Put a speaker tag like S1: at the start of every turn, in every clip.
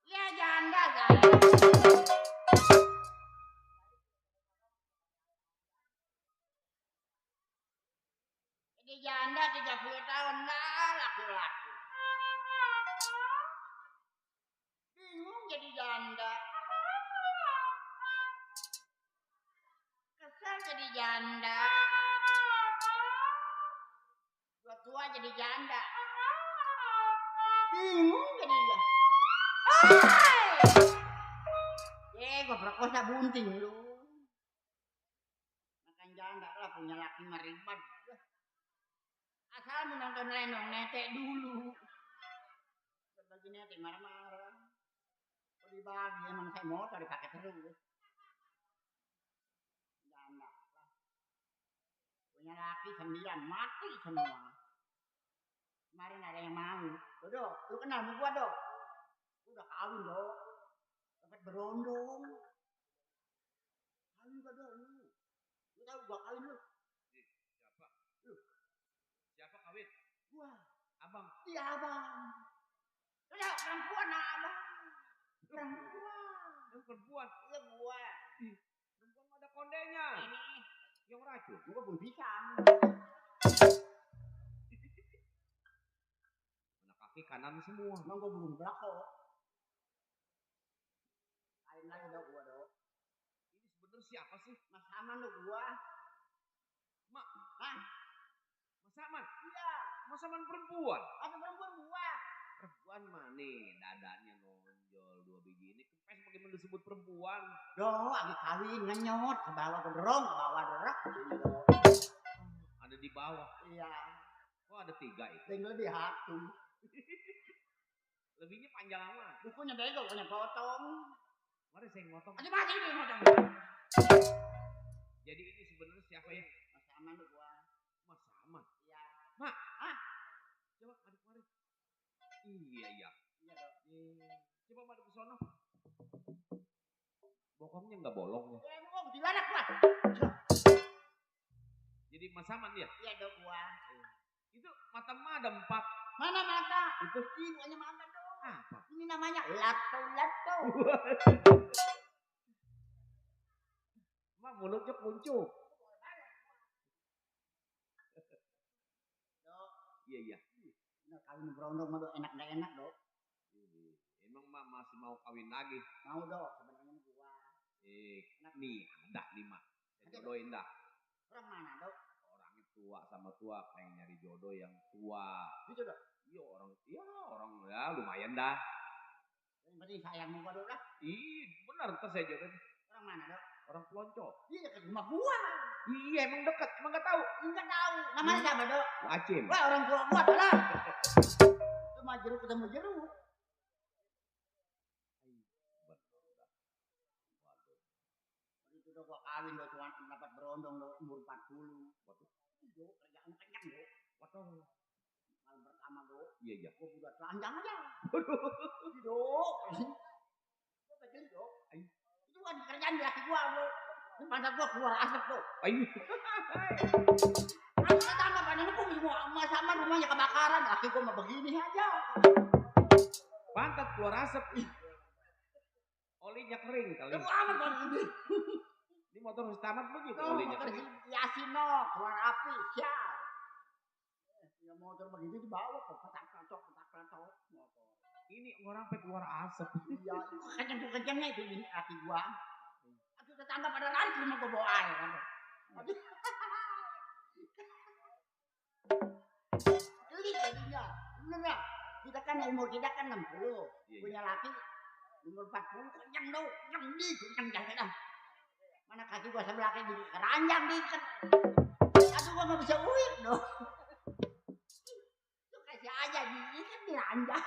S1: Ya janda saya. Jadi janda 30 tahun lah laki-laki. Bingung jadi janda. Kesel jadi janda. Tua jadi janda. Bingung jadi janda. Gue perkosa bunting lu. Makan janda lah punya laki meribad. Asal menonton lenong netek dulu. Berbagi netek marah-marah. Kok dibagi emang saya motor dipakai terus. Janda lah. Punya laki 9 mati semua. Kemarin ada yang mau. Dodo, lu kenal sama gua, Dok? Udah kawin, Dok. Dapat berondong. Kawin gua, Dok, lu. Lu tahu gua kawin lu?
S2: Siapa? Lu. Siapa kawin?
S1: Gua.
S2: Abang.
S1: Iya, Abang. Udah perempuan Abang. Perempuan.
S2: Yang perempuan?
S1: Iya, gua.
S2: Perempuan ada kondenya.
S1: Ini.
S2: Yang racun.
S1: Gua pun pisang.
S2: Kaki kanan semua.
S1: Emang gua belum belakang. Kain lagi Dok gua, Dok.
S2: Ini sebenarnya siapa sih?
S1: Mas Aman lo gua.
S2: Mak.
S1: Hah?
S2: Mas Aman?
S1: Iya.
S2: Mas Aman perempuan?
S1: Ada perempuan gua.
S2: Perempuan mana? Dadanya nonjol 2 biji ini. Kempes bagaimana disebut perempuan?
S1: Dok, abis kawin ngenyot ke bawah gedrong, ke bawah derak.
S2: Ada di bawah.
S1: Iya.
S2: Oh ada 3 itu.
S1: Tinggal di hati.
S2: Lebihnya panjang amat.
S1: Bukunya bego, punya potong.
S2: Mari saya ngotong.
S1: Aduh mati nih potong.
S2: Jadi ini sebenarnya siapa ya?
S1: Mas Aman tuh gua.
S2: Mas Aman.
S1: Iya.
S2: Mak. Ah. Coba aduk mari. Iya iya.
S1: Iya Dok.
S2: Coba madu ke sono. Bokongnya nggak bolong ya?
S1: Emang di mana gua?
S2: Jadi Mas Aman ya?
S1: Iya Dok gua.
S2: Itu mata mah ada 4.
S1: Mana mata?
S2: Itu
S1: buahnya mata Dok.
S2: apa?
S1: Ini namanya lato.
S2: Mak mulutnya kuncup.
S1: Dok.
S2: Iya iya.
S1: Nah, kawin berondong mah Dok enak gak enak Dok.
S2: Emang mak masih mau kawin lagi?
S1: Mau Dok sebenarnya gua.
S2: Nih ada nih mak. Saya jodohin dah.
S1: Orang mana Dok?
S2: Orangnya tua sama tua, pengen nyari jodoh yang tua.
S1: Gitu Dok?
S2: Iya orang ya lumayan dah.
S1: Yang penting sayang gua Dok lah.
S2: Benar ntar saya jodohin.
S1: Orang mana Dok?
S2: Orang Pelonco.
S1: Iya dekat rumah gua.
S2: Iya emang dekat, emang nggak tahu.
S1: Enggak tahu. Namanya siapa Dok?
S2: Acim.
S1: Wah orang tua gua lah. Cuma jeruk ketemu jeruk. Itu Dok gua kawin Dok cuma dapat berondong Dok umur 40.
S2: Waduh.
S1: Dok kerjaan kenyang Dok.
S2: Waduh.
S1: Malam pertama Dok.
S2: Iya.
S1: Gua udah telanjang aja.
S2: Waduh.
S1: Dok. Gua kecil Dok. Itu kan kerjaan laki gua Dok. Ini pantat gua keluar asap Dok.
S2: Ayo.
S1: Aku tetangga pada nepung semua sama rumahnya kebakaran. Laki gua mah begini aja.
S2: Pantat keluar asap. Olinya kering kali.
S1: Kamu amat kalau ini.
S2: Ini motor harus tamat begitu
S1: Tuh,
S2: olinya
S1: motor
S2: kering.
S1: Yasino keluar api, sial. Ya motor begitu dibawa ke petak-petak motor.
S2: Ini orang sampai keluar asap.
S1: Iya, kencang-kencangnya itu laki gua. Aku tetangga pada lari ke rumah gua bawa air. Geli jadinya. Bener gak? Kita kan umur kita kan 60.
S2: Iya,
S1: Punya laki umur 40 kencang dong, kencang dah. Mana kaki gua sebelah kayak di keranjang dikit. Aduh gua nggak bisa uik dong. Lu kasih aja diikat di ranjang.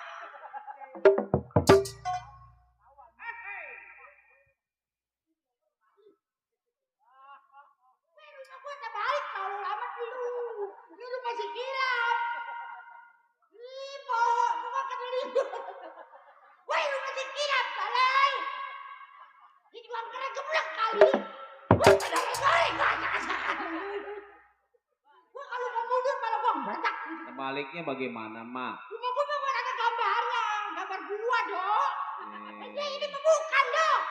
S1: Rumah gua udah balik kalau lama dulu. Lu masih kilap. Ih, pohon gua kedelima. Woi, lu masih kilap, balai. Ini gua keren geblek kali. Woi, pada goreng kasak-kasakan. Gua kalau mau mundur malah gua meledak.
S2: Sebaliknya bagaimana, Mak?
S1: Rumah gua mau ada gambarnya, gambar gua, Dok. Ini bukan, Dok.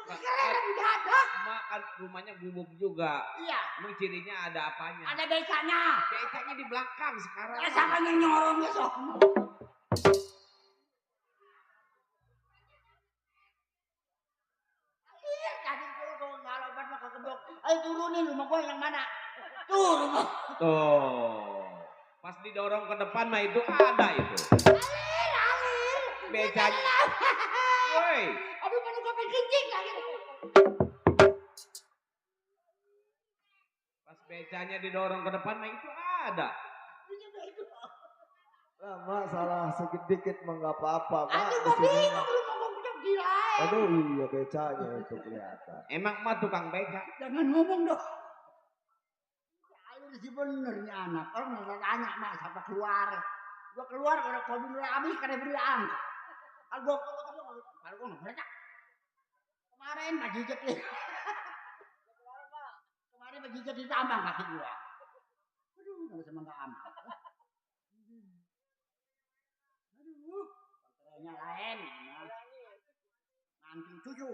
S1: Keren enggak ada.
S2: Mak kan rumahnya gubuk juga.
S1: Iya.
S2: Emang cirinya ada apanya?
S1: Ada becanya.
S2: Becanya di belakang sekarang.
S1: Ya samanya nyorongnya sok. Iya, tadi gua kalau banget ke gebok. Ayo turunin rumah gua yang mana? Tuh rumah.
S2: Tuh. Pas didorong ke depan mah itu ada itu.
S1: Alir.
S2: Becanya. Woi.
S1: Aduh, mana gua pengen kencing lagi.
S2: Pas becanya didorong ke depan mah itu ada.
S3: Mak salah sedikit mah nggak apa-apa, Mak.
S1: Aduh, gua bingung rumah gua punya gila.
S3: Aduh iya becanya itu kelihatan.
S2: Emang mah tukang beca.
S1: Jangan ngomong dong. Alir sih benernya anak. Orang nggak tanya Mak siapa keluar. Gua keluar kalau kopi udah habis karena beli angka. Kalau gua nggak bercak. Kemarin Pak Jijek nih. Kemarin Pak Jijek ditambah kaki gua. Aduh, nggak bisa nggak amat. Aduh, konternya lain. Mantu cucu.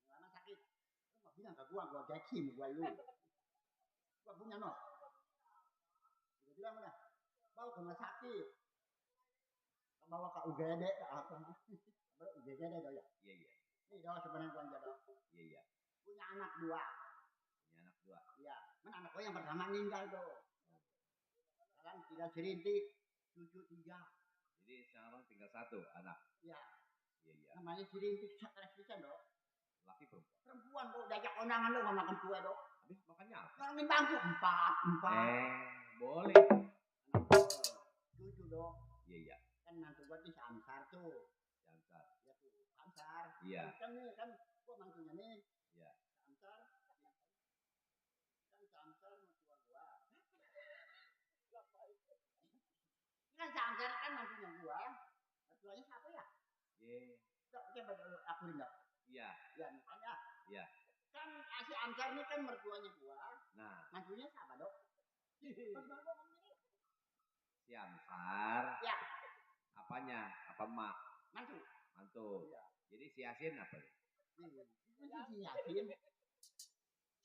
S1: Lama sakit. Lu nggak bilang ke gua gakim gua lu. Gua punya no. Gua bilang udah, bawa ke rumah sakit. Bawa ke UGD ke apa? UGD dong ya.
S2: Iya iya.
S1: Ini dong sebenarnya gua dong.
S2: Iya iya.
S1: Punya anak 2.
S2: Punya anak 2.
S1: Iya. Mana anak gua yang pertama meninggal tuh. Sekarang tinggal serintik, cucu 3.
S2: Jadi sekarang tinggal 1 anak.
S1: Iya.
S2: Iya iya.
S1: Namanya serintik stres pisan dong.
S2: Laki perempuan.
S1: Perempuan kok diajak kondangan lo nggak makan kue dong.
S2: Habis makannya apa?
S1: Ngomongin bangku 4.
S2: Boleh.
S1: Cucu dong.
S2: Iya iya.
S1: Kan mantu gua tuh Samsar tuh.
S2: Samsar.
S1: Ya tuh, Samsar.
S2: Iya.
S1: Kan nih kan gua mantunya nih.
S2: Iya.
S1: Samsar. Kan Samsar mertua gua. Kan Samsar kan mantunya gua. Mertuanya siapa ya?
S2: Iya.
S1: Coba aku enggak.
S2: Iya.
S1: Ya, makanya.
S2: Iya.
S1: Kan si Amsar ini kan mertuanya gua.
S2: Nah,
S1: mantunya siapa, Dok?
S2: si Amsar.
S1: Ya,
S2: Apanya? Apa mak?
S1: mantu.
S2: Mantu.
S1: Iya.
S2: Jadi si Yasin apa ya?
S1: Si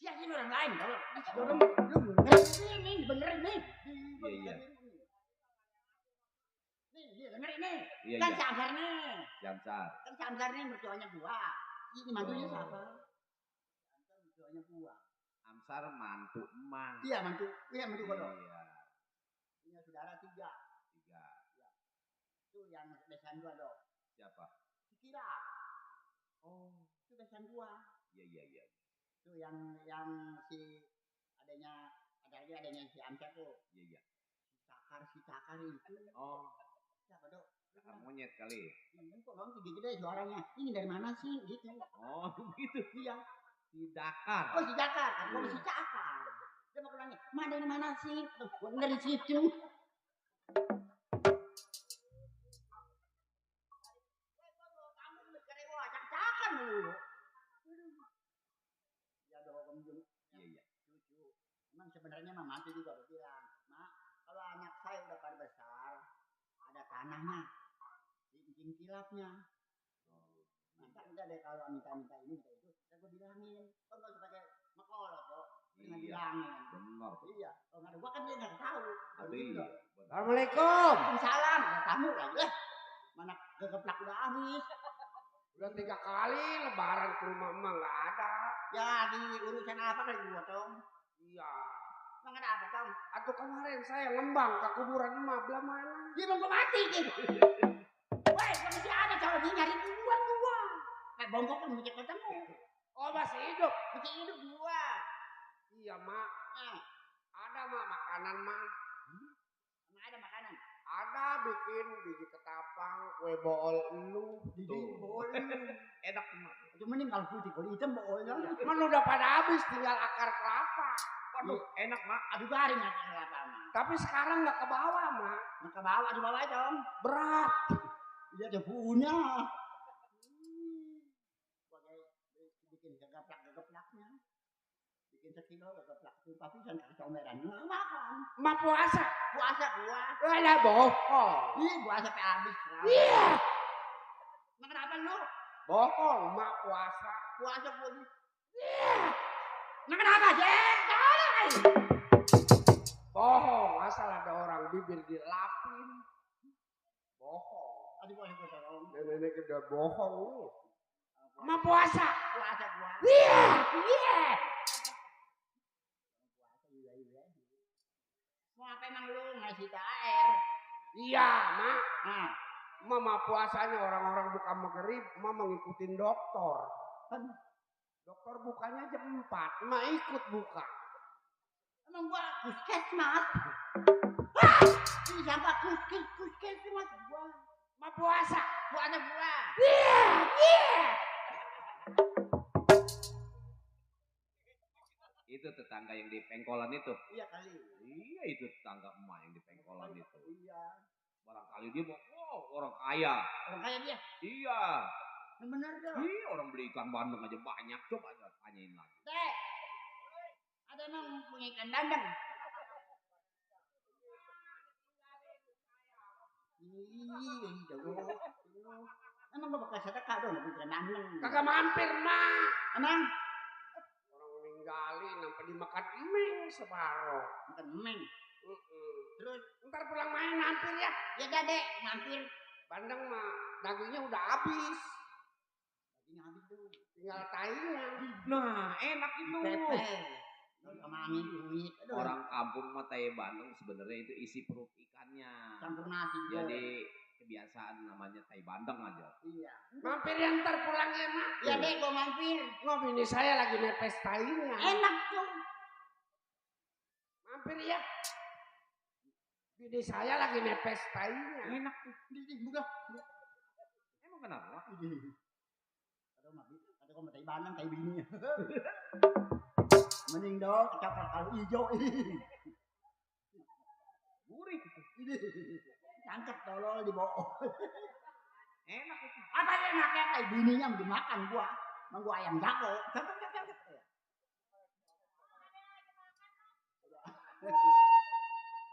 S1: Yasin orang lain kalau lu benerin nih, benerin nih.
S2: Iya.
S1: Nih, dengerin nih.
S2: Iya,
S1: Kan
S2: iya.
S1: si Amsar nih.
S2: Si Amsar.
S1: Kan si Amsar nih mertuanya gua. Ini mantunya siapa? Amsar mertuanya gua.
S2: Amsar mantu emak.
S1: Iya, mantu gua, Dok.
S2: Iya.
S1: Punya saudara 3.
S2: 3.
S1: Ya. Itu yang besan gua, Dok.
S2: Siapa?
S1: Si Kira.
S2: Oh,
S1: Itu besan gua.
S2: iya.
S1: Itu yang si adanya si Amsar tuh.
S2: Iya.
S1: Si Cakar itu.
S2: Oh,
S1: Siapa, Dok?
S2: cakar monyet kali.
S1: Ini kok bang tinggi gede suaranya. Ini dari mana sih gitu?
S2: Oh, gitu.
S1: Iya.
S2: Si Dakar.
S1: Oh si Cakar. Aku si Cakar. Dia mau nanya, mana dari mana sih? Dari situ. Cak-cakan dulu. Ya dong,
S2: Iya.
S1: cucu. Emang sebenarnya mah mantu juga bilang, Mak, kalau anak saya udah pada besar, ada tanahnya, izin kilapnya. Masa udah deh kalau minta ini minta itu, saya gue bilangin, kok nggak usah pakai makolot kok, nggak bilangin.
S2: Benar.
S1: Iya, kalau nggak ada gua kan dia nggak tahu.
S2: Iya.
S3: Assalamualaikum.
S1: Waalaikumsalam, ada tamu lagi lah. Mana kegeplak udah habis.
S3: Udah 3 kali lebaran ke rumah emak nggak ada.
S1: Ya di urusan apa kali gua Tom?
S3: Iya.
S1: Emang ada apa Tom?
S3: Atau kemarin saya ngembang ke kuburan emak belah mana?
S1: Dia mau gua mati gitu. Woi, masih ada kalau dia nyari gua. Kayak bongkok pun mesti ketemu.
S3: Oh masih hidup.
S1: Masih hidup gua.
S3: Iya mak.
S1: Nah,
S3: Ada mak makanan mak.
S1: emang ada makanan.
S3: Ada bikin biji ketapang, kue bool elu.
S1: Bol.
S2: Enak mak.
S1: Itu mending kalau putih, kalau hitam bolnya.
S3: Man udah pada habis tinggal akar kelapa.
S2: Waduh, enak mak.
S1: Aduh garing apa mah.
S3: Tapi sekarang nggak ke bawah mak.
S1: Ke bawah di bawah dong.
S3: Berat.
S1: Dia ada punya. Bikin gegeplak-gegeplaknya. Bikin sekilo gegeplak itu tapi kan comeran makan.
S3: Mak puasa.
S1: Puasa gua.
S3: Ada bohong.
S1: Ih, puasa sampai habis.
S3: Iya.
S1: Nah, kenapa lu?
S3: Bohong mak puasa.
S1: Puasa gua di.
S3: Iya.
S1: Nah, kenapa, Jek? Jangan.
S3: Bohong. Asal ada orang bibir dilapin. Bohong.
S1: Aduh, boleh gua tolong.
S3: Nenek udah bohong nih. Mak puasa.
S1: Puasa gua.
S3: Iya. Iya.
S1: Mau apa emang lu ngasih THR?
S3: Iya mak.
S1: Nah,
S3: Mama puasanya orang-orang buka maghrib, mama ngikutin dokter.
S1: kan
S3: Dokter bukanya jam 4, mak ikut buka.
S1: emang gua puskesmas. Ini siapa puskesmas gua.
S3: Mak puasa.
S1: Puasa gua.
S3: Iya, iya.
S2: Itu tetangga yang di pengkolan itu.
S1: Iya kali.
S2: Iya itu tetangga emak yang di pengkolan itu.
S1: Iya.
S2: Barangkali dia mau, oh orang kaya.
S1: Orang kaya dia.
S2: Iya.
S1: Yang bener dong.
S2: Iya orang beli ikan bandeng aja banyak. Coba aja tanyain lagi.
S1: Teh. Ada emang punya ikan bandeng. Ih, jago. Emang gua bakal sedekah dong ikan bandeng.
S3: Kagak mampir mak.
S1: Emang
S3: Orang ninggalin sampai dimakan emeng separuh.
S1: makan emeng. Terus
S3: Ntar pulang main mampir ya.
S1: ya Dek, mampir.
S3: Bandeng mah dagingnya udah habis.
S1: Dagingnya habis tuh.
S3: Tinggal tainya.
S2: Nah enak itu.
S1: Pepe. Sama angin duit. Aduh.
S2: Orang kampung mah tai bandeng sebenarnya itu isi perut ikannya.
S1: Campur nasi.
S2: Jadi kebiasaan namanya tai bandeng aja.
S1: Iya.
S3: Mampir ya ntar pulang ya mak.
S1: Ya Dek, gua mampir.
S3: Noh bini saya lagi nepes tainya.
S1: Enak tuh.
S3: Mampir ya. Bini saya lagi nepes tainya.
S2: Enak tuh.
S1: Udah.
S2: Emang kenapa?
S1: Ada kok tai bandeng, tai bini. Mending dong kecaprak kalau hijau.
S2: Gurih.
S1: Cangkep tolol dibawa.
S2: Enak itu.
S1: Apa enaknya tai bininya mau dimakan gua. Mang gua ayam jago. Cangkep.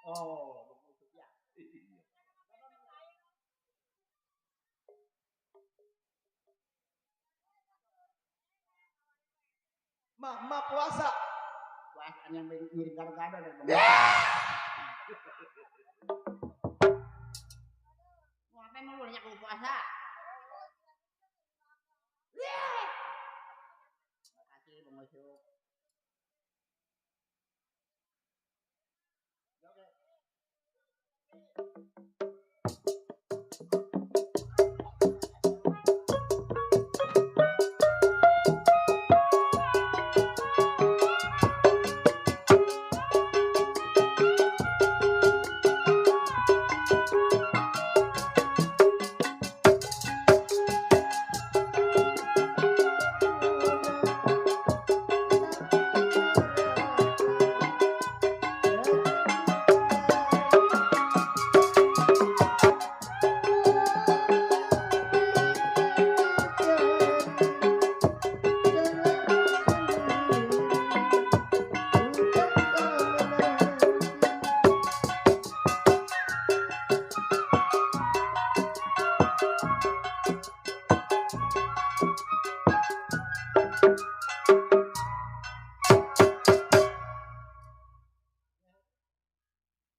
S1: Oh, begitu ya.
S3: Mama puasa.
S1: Puasaan yang mirip gado-gado dan mau apa emang lu nanya kalau puasa? Terima kasih Bang Osyuk. Oke.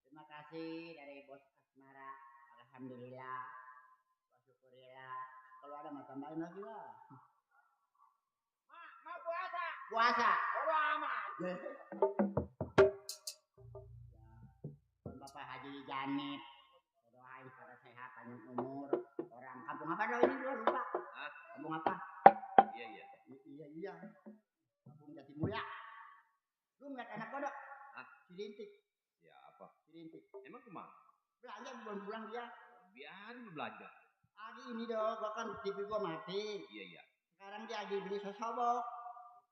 S1: Terima kasih dari Bos Asmara. Alhamdulillah. Syukurillah. Kalau ada mah tambahin lagi lah.
S3: Ma puasa.
S1: Puasa.
S3: Bodo amat.
S1: Ya. Bapak Haji Janit. Doain pada sehat, panjang umur. Orang Ngomong apa dong ini gua lupa.
S2: Hah?
S1: Ngomong apa?
S2: Iya.
S1: Iya. Kampung Jatimulya. Lu ngeliat anak gua dok?
S2: Hah?
S1: Si Rintik.
S2: Siapa?
S1: Si Rintik.
S2: Emang kemana?
S1: Belanja belum pulang dia.
S2: Biarin belanja.
S1: Lagi ini dong, gua kan TV gua mati.
S2: Iya.
S1: Sekarang dia lagi beli sesobok.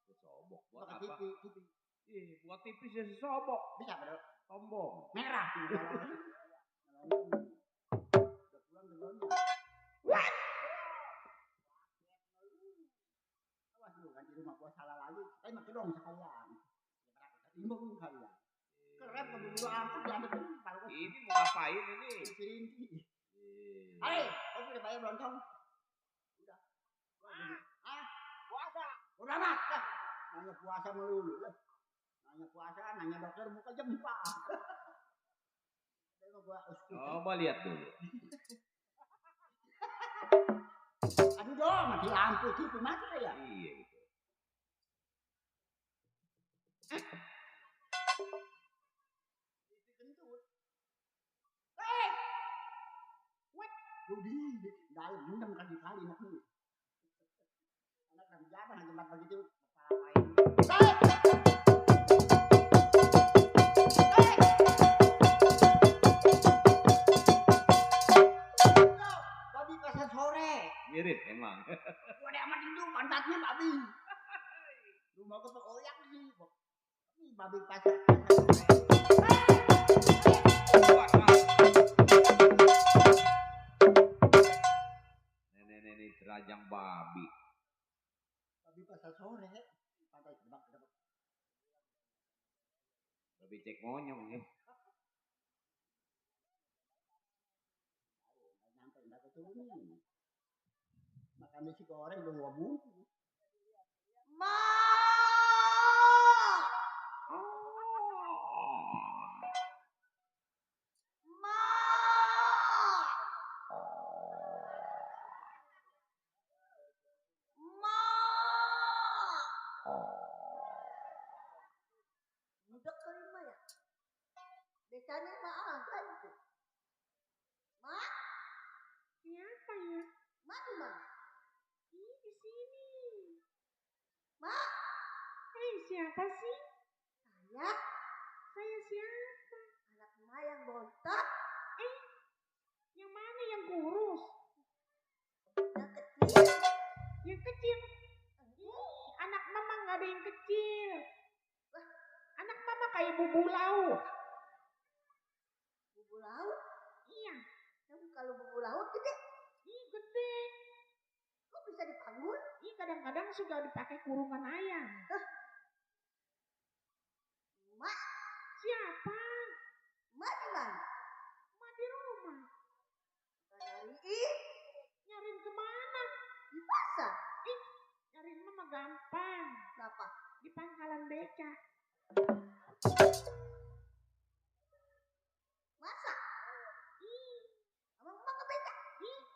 S2: Sesobok buat
S1: Pakai
S2: apa?
S1: TV.
S2: Buat tipis ya sesobok.
S1: Bisa apa dok?
S2: Tombol.
S1: Merah. Udah pulang belum ya? What? Awas lu kan di rumah gua salah lagi. Saya makin dong sekalian. Timbang kalian. Keren begitu angkat diambil paru.
S2: Ini mau ngapain ini?
S1: Si Rintik. Hei, kau sudah bayar lontong? Udah. Puasa. Udah mak. Nanya puasa melulu. Nanya puasa, nanya dokter buka jempa.
S2: Coba lihat dulu.
S1: Aduh dong, mati lampu TV mati ya.
S2: Iya gitu.
S1: TV kentut. Hei. What? Budi, dalam mendem kali-kali nak ni. Anak nak jalan aja mat begitu. Babi pasar sore.
S2: Mirip emang.
S1: Gua ada amat itu pantatnya babi. Lu mau ke pekoyak sih. Ini babi pasar sore.
S2: Nenek terajang babi.
S1: Babi pasar sore. Pantai kedebak.
S2: Babi cek monyong ya.
S1: Nyampe enggak keturun. Makan nasi goreng udah 2 bungkus. Ma!
S4: Udah kelima ya? Becanya mah ada itu. Ma?
S5: Siapa ya?
S4: Ma di mana?
S5: Ih, di sini.
S4: Ma?
S5: Hei, siapa sih?
S4: Saya?
S5: Saya siapa?
S4: Anak Ma yang bontot?
S5: Yang mana yang kurus?
S4: Yang kecil?
S5: Yang kecil? Anak mama nggak ada yang kecil. Anak mama kayak bubu laut.
S4: Bubu laut?
S5: Iya.
S4: Tapi kalau bubu laut gede?
S5: Ih, gede.
S4: Kok bisa dipanggul?
S5: Ih, kadang-kadang suka dipakai kurungan ayam.
S4: Ma?
S5: Siapa?
S4: Ma di mana?
S5: Ma di rumah.
S4: Nyariin?
S5: Nyariin kemana?
S4: Di pasar?
S5: Nyariin mama gampang.
S4: Kenapa?
S5: Di pangkalan beca.
S4: Masa? Abang mama ngebeca?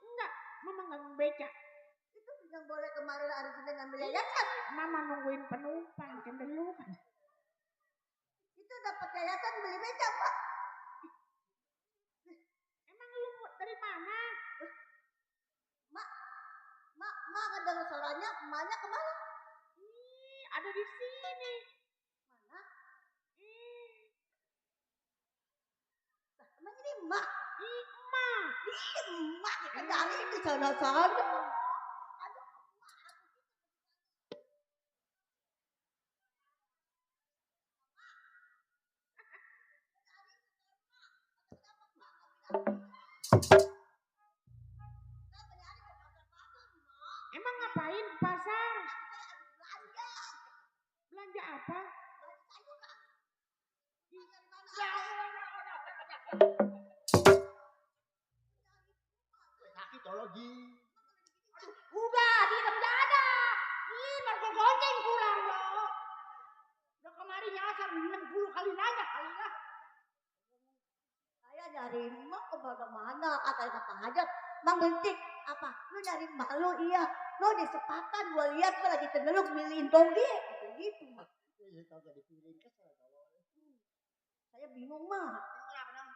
S5: Enggak. Mama nggak ngebeca.
S4: Itu yang boleh kemarin hari Senin ngambil yayasan?
S5: Mama nungguin penumpang cenderung.
S4: Itu dapat yayasan beli beca, Pak.
S5: Emang lu dari mana?
S4: Mak ada suaranya, emaknya kemana?
S5: Ada di sini.
S4: Mana? Nah, emang ini emak?
S5: Emak.
S4: Emak kita cari ke sana-sana.
S5: Emang ngapain ke pasar? Belanja apa?
S1: Sakit lagi.
S4: Udah, diam dada.
S1: Ih, baru gonceng pulang loh. Udah kemarin nyasar 60 kali nanya kali ya.
S4: Saya nyari emak kemana-mana, katanya Pak Hajat. Mang Bentik, apa? Lu nyari emak lu? Iya. Lu di sepakan, gua lihat lu lagi cenderung milihin toge. Gitu, Mak.
S1: Kagak dipiring kesel kalau.
S4: Saya bingung, Mak.
S1: Kenapa dong?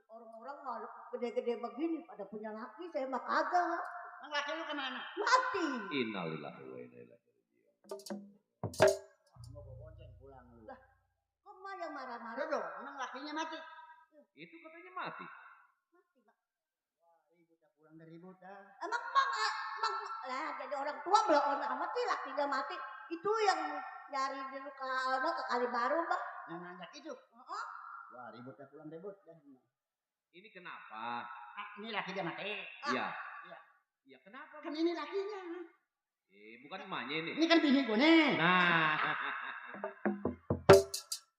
S4: Orang-orang malah gede-gede begini pada punya laki, saya mah kagak.
S1: Emang laki lu kemana?
S4: Mati.
S2: Innalillahi wa inna ilaihi raji'un.
S1: Mau gue bonceng pulang lu.
S4: Lah, kok mah yang marah-marah?
S1: Udah dong, emang lakinya mati.
S2: Itu katanya mati.
S4: Mati, Mak.
S1: Wah, ribut dah, pulang dari ribut dah.
S4: Emang lah jadi orang tua belum amat sih lakinya mati. Itu yang nyari dulu ke kali baru, Mbak.
S1: Yang nanjak itu.
S4: Heeh.
S1: Wah, ribut dah, pulang ribut dah.
S2: Ini kenapa?
S1: Ah, ini laki dia mati.
S2: Iya.
S1: Iya.
S2: Iya kenapa?
S1: Kan ini lakinya.
S2: Bukan emaknya ini.
S1: Ini kan bini gue nih.
S2: Nah.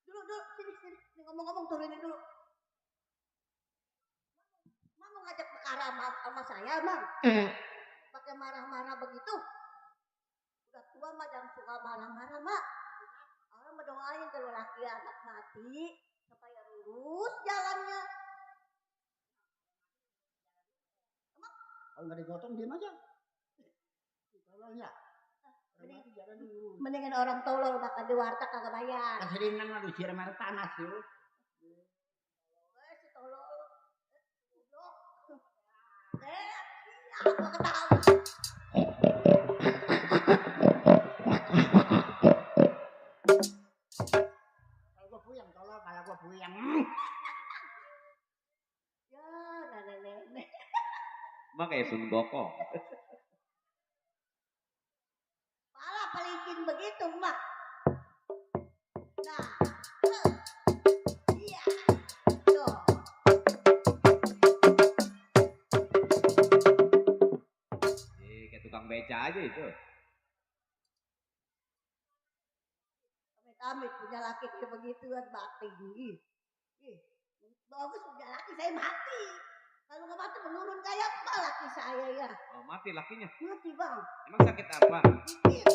S4: Dulu, sini. Ini ngomong-ngomong turunin dulu. Mak mau ngajak perkara sama saya, Bang. Pakai marah-marah begitu. Udah tua mah jangan suka marah-marah, Mak. Orang mendoain kalau laki anak mati supaya lurus jalannya.
S1: Kalau nggak digotong diam aja. Tolol ya. Mati jalan dulu.
S4: Mendingan orang tolol makan di warteg kagak bayar.
S1: Keseringan mah disiram air panas lu.
S4: Si tolol. Goblok. Aku ketawa.
S1: Kalau gua puyeng tolol, kalau gua puyeng.
S4: Ya, nenek.
S2: Mak kayak Sun Gokong.
S4: Pala pelikin begitu, Mak. Nah. Iya. Tuh.
S2: Kayak tukang beca aja itu.
S4: Amit punya laki kayak begituan mati. Bagus punya laki saya mati. Kalau nggak mati menurun kayak apa laki saya ya?
S2: Oh, mati lakinya.
S4: Mati, Bang.
S2: Emang sakit apa?
S4: Dikit.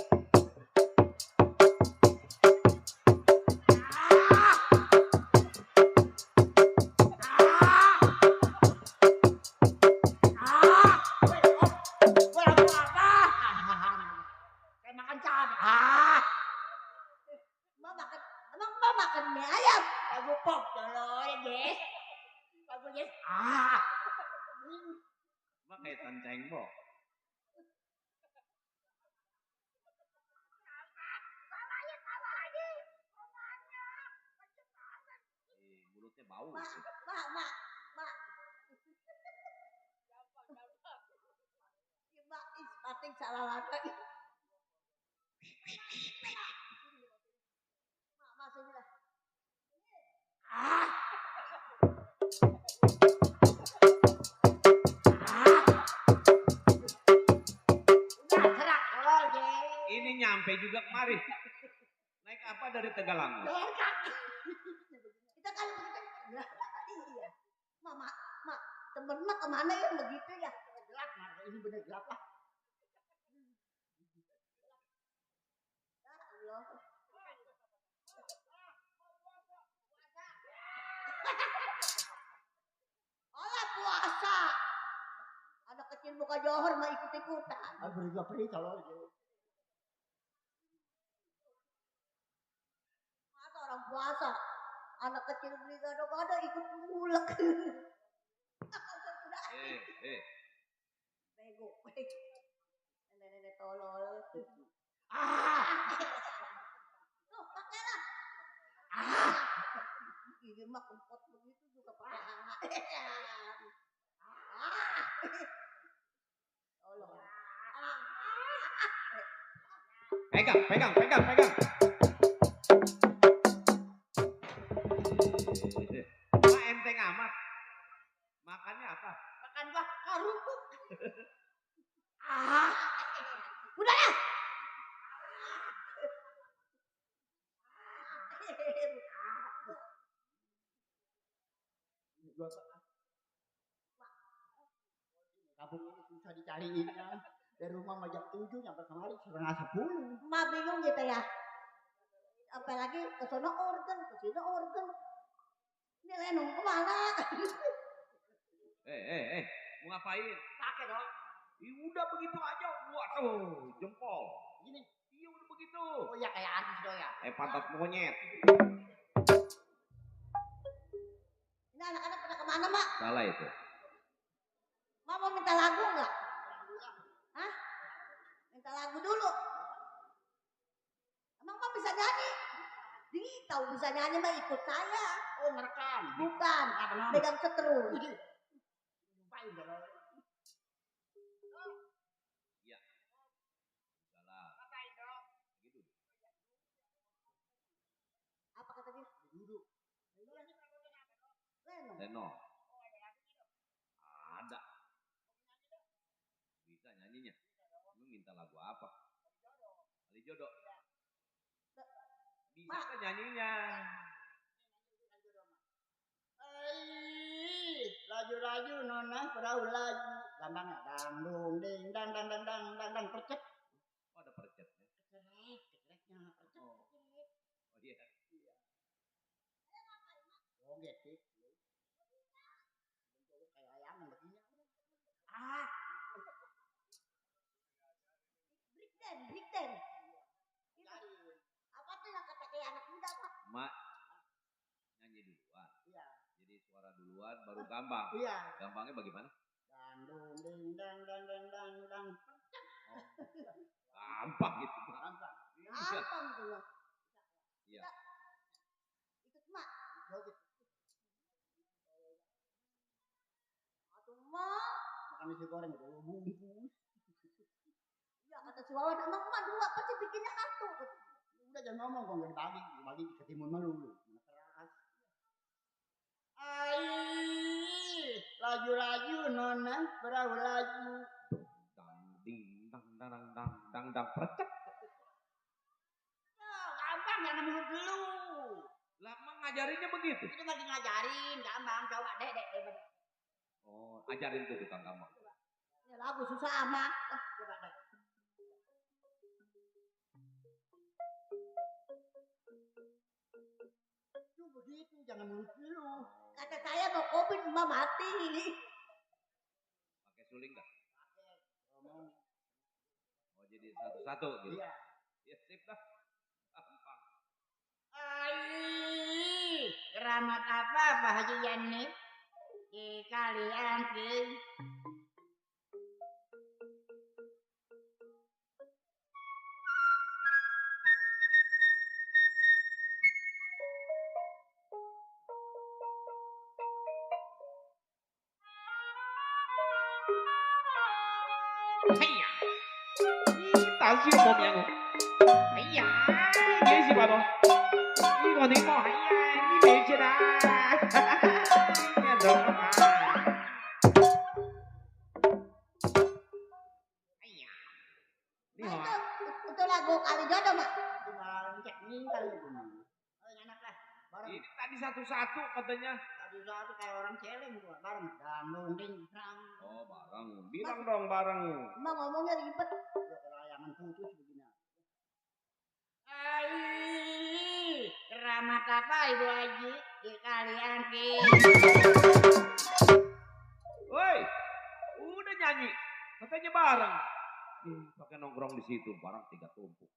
S4: Makan mie ayam.
S1: Lagu pop tolol ya, guys. Lagu guys.
S2: Mak kayak Tan Cengbok. Mulutnya bau.
S4: Mak. Si Mak ispating salah lagi. Mak sini lah.
S2: Ini nyampe juga kemari. Naik apa dari Tegalang?
S4: Kita kalau begitu, iya. Mak, temen mak kemana ya begitu ya?
S1: Gelap, ini bener gelap lah.
S4: Ya Allah. Olah puasa. Anak kecil buka johor mah ikut-ikutan.
S1: Beri perih tolol ya.
S4: Masa orang puasa. Anak kecil beli gado-gado ikut ngulek. Bego. Nenek tolol. Tuh, pakailah. Ini mah kempot begitu juga pakai. Tolol.
S2: Pegang. Mak enteng amat. Makannya apa?
S1: Makan gua kerupuk.
S4: Udah ya.
S1: Kampung ini susah dicariinnya. Dari rumah mah jam 7 nyampe kemari setengah 10.
S4: Ma bingung gitu ya. Apalagi ke sono organ, ke sini organ. Ini lenong kemana?
S2: Mau ngapain?
S1: Pakai dong.
S2: Udah begitu aja. Waduh, jempol.
S1: Gini.
S2: Iya udah begitu.
S1: Oh ya kayak artis dong ya.
S2: Pantat monyet.
S4: Ini anak-anak pada kemana, Mak?
S2: Salah itu.
S4: Mak mau minta lagu nggak? lagu dulu. Emang Mak bisa nyanyi? Tahu bisa nyanyi mah ikut saya.
S1: Oh ngerekam.
S4: Bukan,
S1: Apa namanya?
S4: pegang setrum.
S1: Lupain kalau.
S2: Iya. Salah. Gitu.
S4: Apa kata dia?
S1: Duduk.
S4: Lenong.
S2: Lenong. Ada. Bisa nyanyinya. Lu minta lagu apa? Ali Jodoh. Bisa
S4: Mak.
S2: kan nyanyinya?
S1: Laju-laju nona perahu laju. Gampang ya. Dangdung ding dang dang dang dang dang dang percet.
S2: Oh ada percetnya.
S1: Kecereknya percet.
S2: Oh iya.
S1: Oh gitu. Kayak ayam begini. Ah.
S4: Break dance. Apa tuh yang kata kayak anak muda Pak?
S2: Mak nyanyi duluan.
S1: Iya.
S2: Jadi suara duluan baru gampang.
S1: Iya.
S2: Gampangnya bagaimana?
S1: Dangdung ding dang dang dang dang dang.
S2: Oh. Gampang gitu. Mak.
S1: Gampang.
S4: Gampang tuh loh.
S2: Iya.
S4: Ikut Mak.
S1: Joget.
S4: Aduh Mak.
S1: Makan nasi goreng udah bungkus.
S4: Ya kata si Wawan, emang Mak dua pasti bikinnya satu.
S1: Udah jangan ngomong kok nggak dibagi ke timun melulu. Keras. Laju-laju nona perahu laju.
S2: Dang ding dang dang dang dang dang percet.
S1: Ya, gampang jangan mulut dulu.
S2: Lah emang ngajarinnya begitu.
S1: Itu lagi ngajarin, gampang. Coba dek.
S2: Oh, ajarin tuh tukang kamu.
S4: Ini lagu susah amat.
S1: Coba dek. Itu begitu, jangan mulut dulu.
S4: Kata saya mau kopi Mak mati.
S2: Pakai suling enggak?
S1: Ngomong.
S2: Oh, jadi satu-satu gitu.
S1: Iya.
S2: Ya sip dah. Gampang.
S1: Keramat apa Pak Haji Yani? Di kalian ki.
S5: Haiya. Tạo siêu một nhà ngục. Haiya. Dễ gì bà bò. Đi còn tiếng mò haiya. Đi biệt chưa đã. Nghe được không à. Haiya. Đi
S4: Nah,
S5: hỏi.
S4: itu lagu kali jodoh Mak.
S1: Itu malah cek kali itu. Enak lah. Bareng.
S2: Ini tadi satu-satu katanya.
S1: Satu-satu kayak orang celeng gua. Bareng. Dangdung ding dang.
S2: Oh, bareng. Bilang dong bareng.
S4: Mak ngomongnya ribet.
S1: Udah kerayangan putus begini. Keramat apa Ibu Haji? Di kalian ki.
S2: Woi, udah nyanyi. Katanya bareng. Pakai nongkrong di situ, barang 3 tumpuk.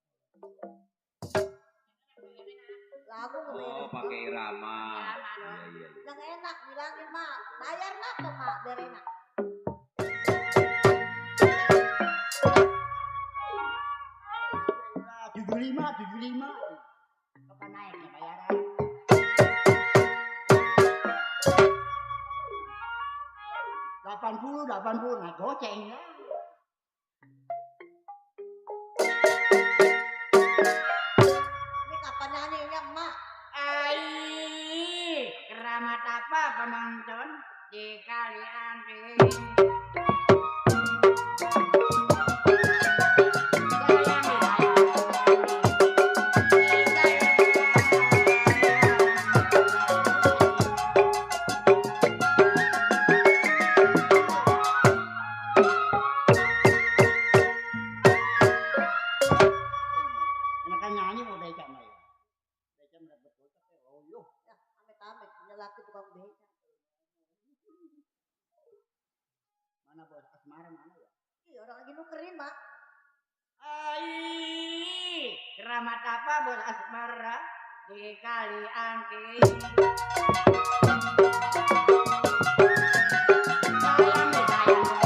S4: Lagu
S2: Oh,
S4: beres.
S2: pakai irama.
S1: Irama,
S2: Iya.
S4: Yang enak bilangin Mak. Bayar nak tuh Mak biar enak.
S1: Udah 75. Kapan naiknya bayaran? 80 naik goceng ya.
S4: Ini kapan nyanyinya Mak?
S1: Keramat apa penonton di kalian ki. Enakan nyanyi mau becak mah ya. Becak dapat kocak ya. Oh yo.
S4: Ya, amit-amit punya laki tukang beca.
S1: Mana bos asmara mana ya?
S4: Ih, orang lagi nukerin Mak.
S1: Keramat apa bos asmara di kalian ki. Sayang nih sayang.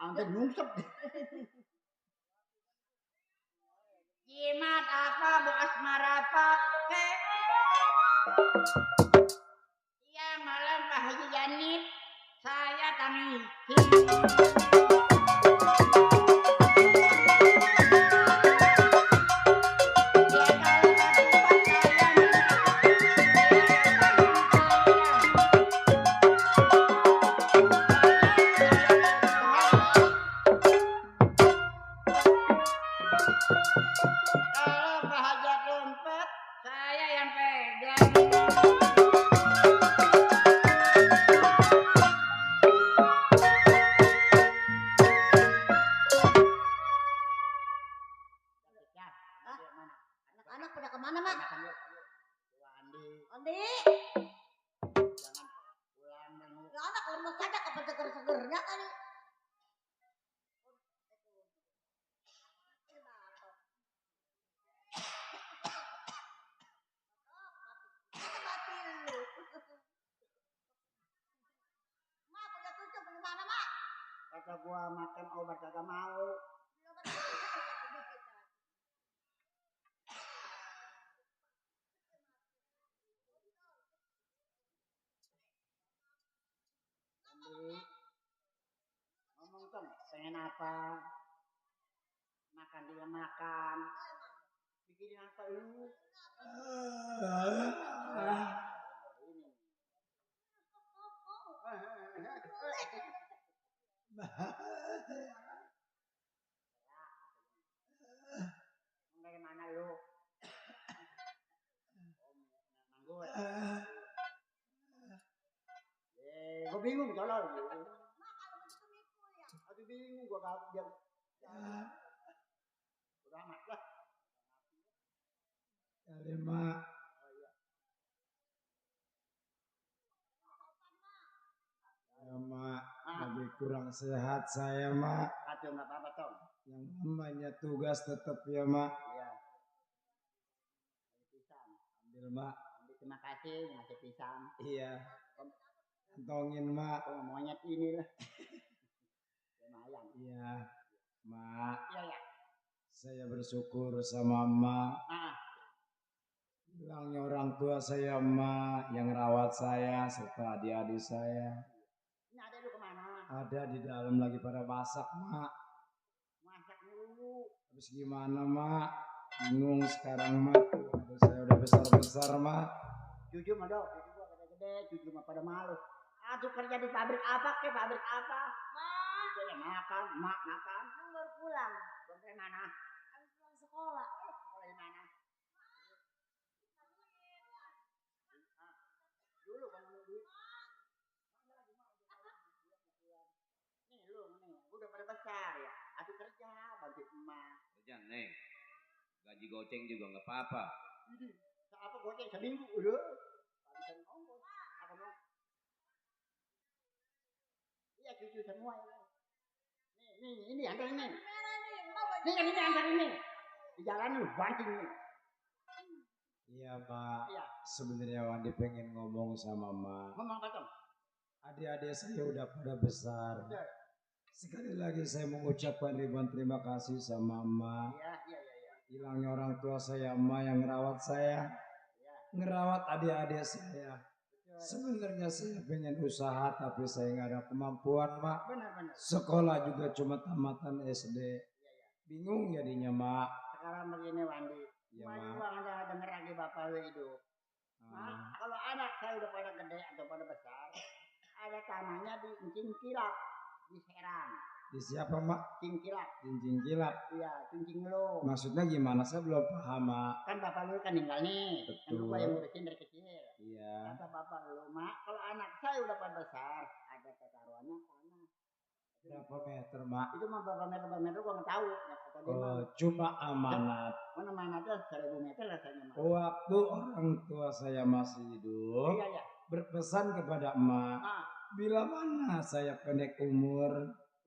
S1: Sampai nyungsep. Jimat apa Bu Asmara pakai? Siang malam Pak Haji Janib, saya tangisi. Kalau Pak Hajat lompat, saya yang pegang.
S4: Anak-anak pada kemana, Mak? Andi.
S1: Jangan pulang dulu.
S4: Ya anak lemes saja kapan seger-segernya kali. Mati lu. Mak, punya cucu bagaimana, Mak?
S1: Kata gua makan obat kagak mau. Ngomong kan, pengen apa? Makan dia makan. Pikirin apa lu? Dari mana lu? Manggut. Gue bingung tolong. Aduh bingung gue gak dia. Udah amat lah.
S3: Kali mak. Ya mak, lagi kurang sehat saya mak.
S1: Kacau nggak apa-apa Tom.
S3: Yang namanya tugas tetap ya mak.
S1: Iya. Pisang.
S3: Ambil mak.
S1: Ambil, terima kasih ngasih pisang.
S3: Iya. Kantongin mak.
S1: Oh, monyet ini lah. Lumayan.
S3: Iya. Mak.
S1: Iya ya.
S3: Saya bersyukur sama mak. Bilangnya orang tua saya mak yang rawat saya serta adik-adik saya.
S1: Ini ada lu kemana?
S3: Ada di dalam lagi pada masak mak.
S1: Masak dulu.
S3: Habis gimana mak? Bingung sekarang mak. Aduh, saya udah besar-besar mak.
S1: Cucu mah dong, cucu gua gede-gede, cucu mah pada malu. Aduh kerja di pabrik apa ke pabrik apa?
S4: Mak,
S1: Saya makan, mak makan.
S4: Neng baru pulang.
S1: Pulang dari mana?
S4: Habis pulang sekolah.
S1: Sekolah di mana? Dulu kan mau duit. Nih lu nih, udah pada besar ya. Aduh kerja, bantu emak.
S2: Kerja neng. Gaji goceng juga nggak apa-apa.
S1: Ini, apa goceng seminggu udah. Habisan ongkos. Apa mau? Iya cucu semua ya. Ini antar ini.
S4: Merah nih, mau baju
S1: Ini kan ini antar ini. Di jalan lu banting nih.
S3: Iya mak.
S1: Iya.
S3: Sebenarnya Wandi pengen ngomong sama mak.
S1: Ngomong apa Tom?
S3: Adik-adik saya udah pada besar.
S1: Udah.
S3: Sekali lagi saya mengucapkan ribuan terima kasih sama mak.
S1: Iya.
S3: Hilangnya orang tua saya mak yang ngerawat saya.
S1: Iya.
S3: Ngerawat adik-adik saya.
S1: Betul.
S3: Sebenarnya saya pengen usaha tapi saya nggak ada kemampuan mak.
S1: Benar.
S3: Sekolah juga cuma tamatan SD.
S1: Iya.
S3: Bingung jadinya mak.
S1: Sekarang begini Wandi.
S3: Iya
S1: Kemarin
S3: mak.
S1: gua ada denger lagi bapak lu hidup. Nah, kalau anak saya udah pada gede atau pada besar, ada tanahnya di Cincilak, di Serang.
S3: Di siapa mak?
S1: Cincilak.
S3: Cincin kilat.
S1: Iya, cincin lu.
S3: Maksudnya gimana? Saya belum paham mak.
S1: Kan bapak lu kan tinggal nih. Kan
S3: Betul.
S1: gua yang ngurusin dari kecil.
S3: Iya.
S1: Kata bapak lu, mak, kalau anak saya udah pada besar, ada ketaruhannya tanah.
S3: Berapa meter mak?
S1: Itu mah berapa meter gua nggak tahu. Ya, kata dia mah,
S3: Oh, cuma amanat.
S1: mana manatnya 1000 meter rasanya mah.
S3: Waktu orang tua saya masih hidup,
S1: Iya.
S3: berpesan kepada emak,
S1: Ah,
S3: bila mana saya pendek umur,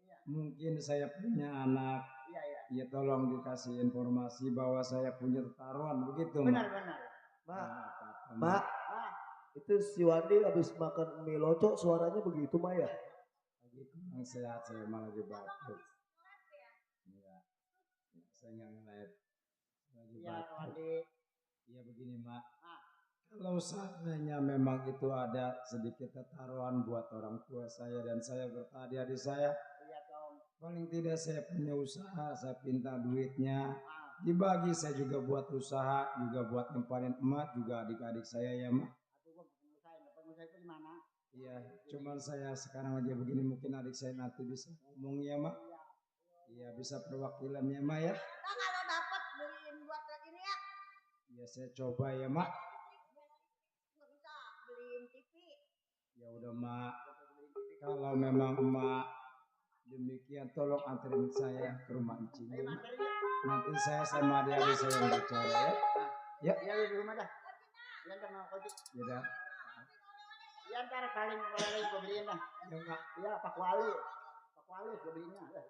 S1: iya.
S3: mungkin saya punya anak,
S1: Iya.
S3: ya tolong dikasih informasi bahwa saya punya taruhan begitu
S1: Benar.
S3: mak.
S6: Mak,
S3: Mak.
S6: Mak,
S1: Ah,
S6: itu si Wandi habis makan mie loco suaranya begitu, Mak ya?
S3: Lagi kurang sehat, saya malah lagi batuk. Iya, saya nggak nge-live. Lagi
S1: Iya,
S3: batuk.
S1: Wandi.
S3: Iya begini, Mak.
S1: Ah.
S3: Kalau seandainya memang itu ada sedikit taruhan buat orang tua saya dan saya berkata adik saya,
S1: Iya, Tom.
S3: paling tidak saya punya usaha, saya pinta duitnya,
S1: Ah.
S3: dibagi saya juga buat usaha, juga buat ngempanin emak, juga adik-adik saya ya, Mak.
S1: Aduh, gua pengusaha itu di mana?
S3: Iya, cuman saya sekarang lagi begini, mungkin adik saya nanti bisa ngomong ya, Mak. Iya, bisa perwakilan ya, Mak ya.
S4: Nah, kalau dapat beliin buat ini ya.
S3: Iya, saya coba ya, Mak.
S4: Nggak bisa beliin TV.
S3: Ya udah, Mak. Kalau memang Emak demikian, tolong anterin saya ke rumah Icing. Ya, Mak. Nanti saya sama adik-adik saya yang bicara ya. Ya.
S1: Iya, lu di rumah dah. Iya, ntar mau kopi.
S3: Ya dah.
S1: Iya, ntar paling gua beliin dah.
S3: Ya, Mak.
S1: Iya, Pak Wali. Pak Wali gua beliinnya.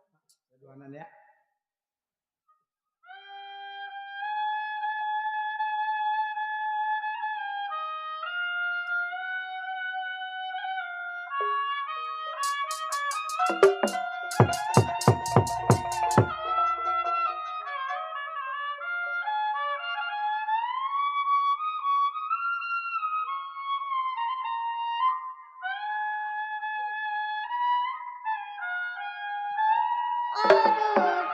S3: Keduanan ya.
S4: Aduh,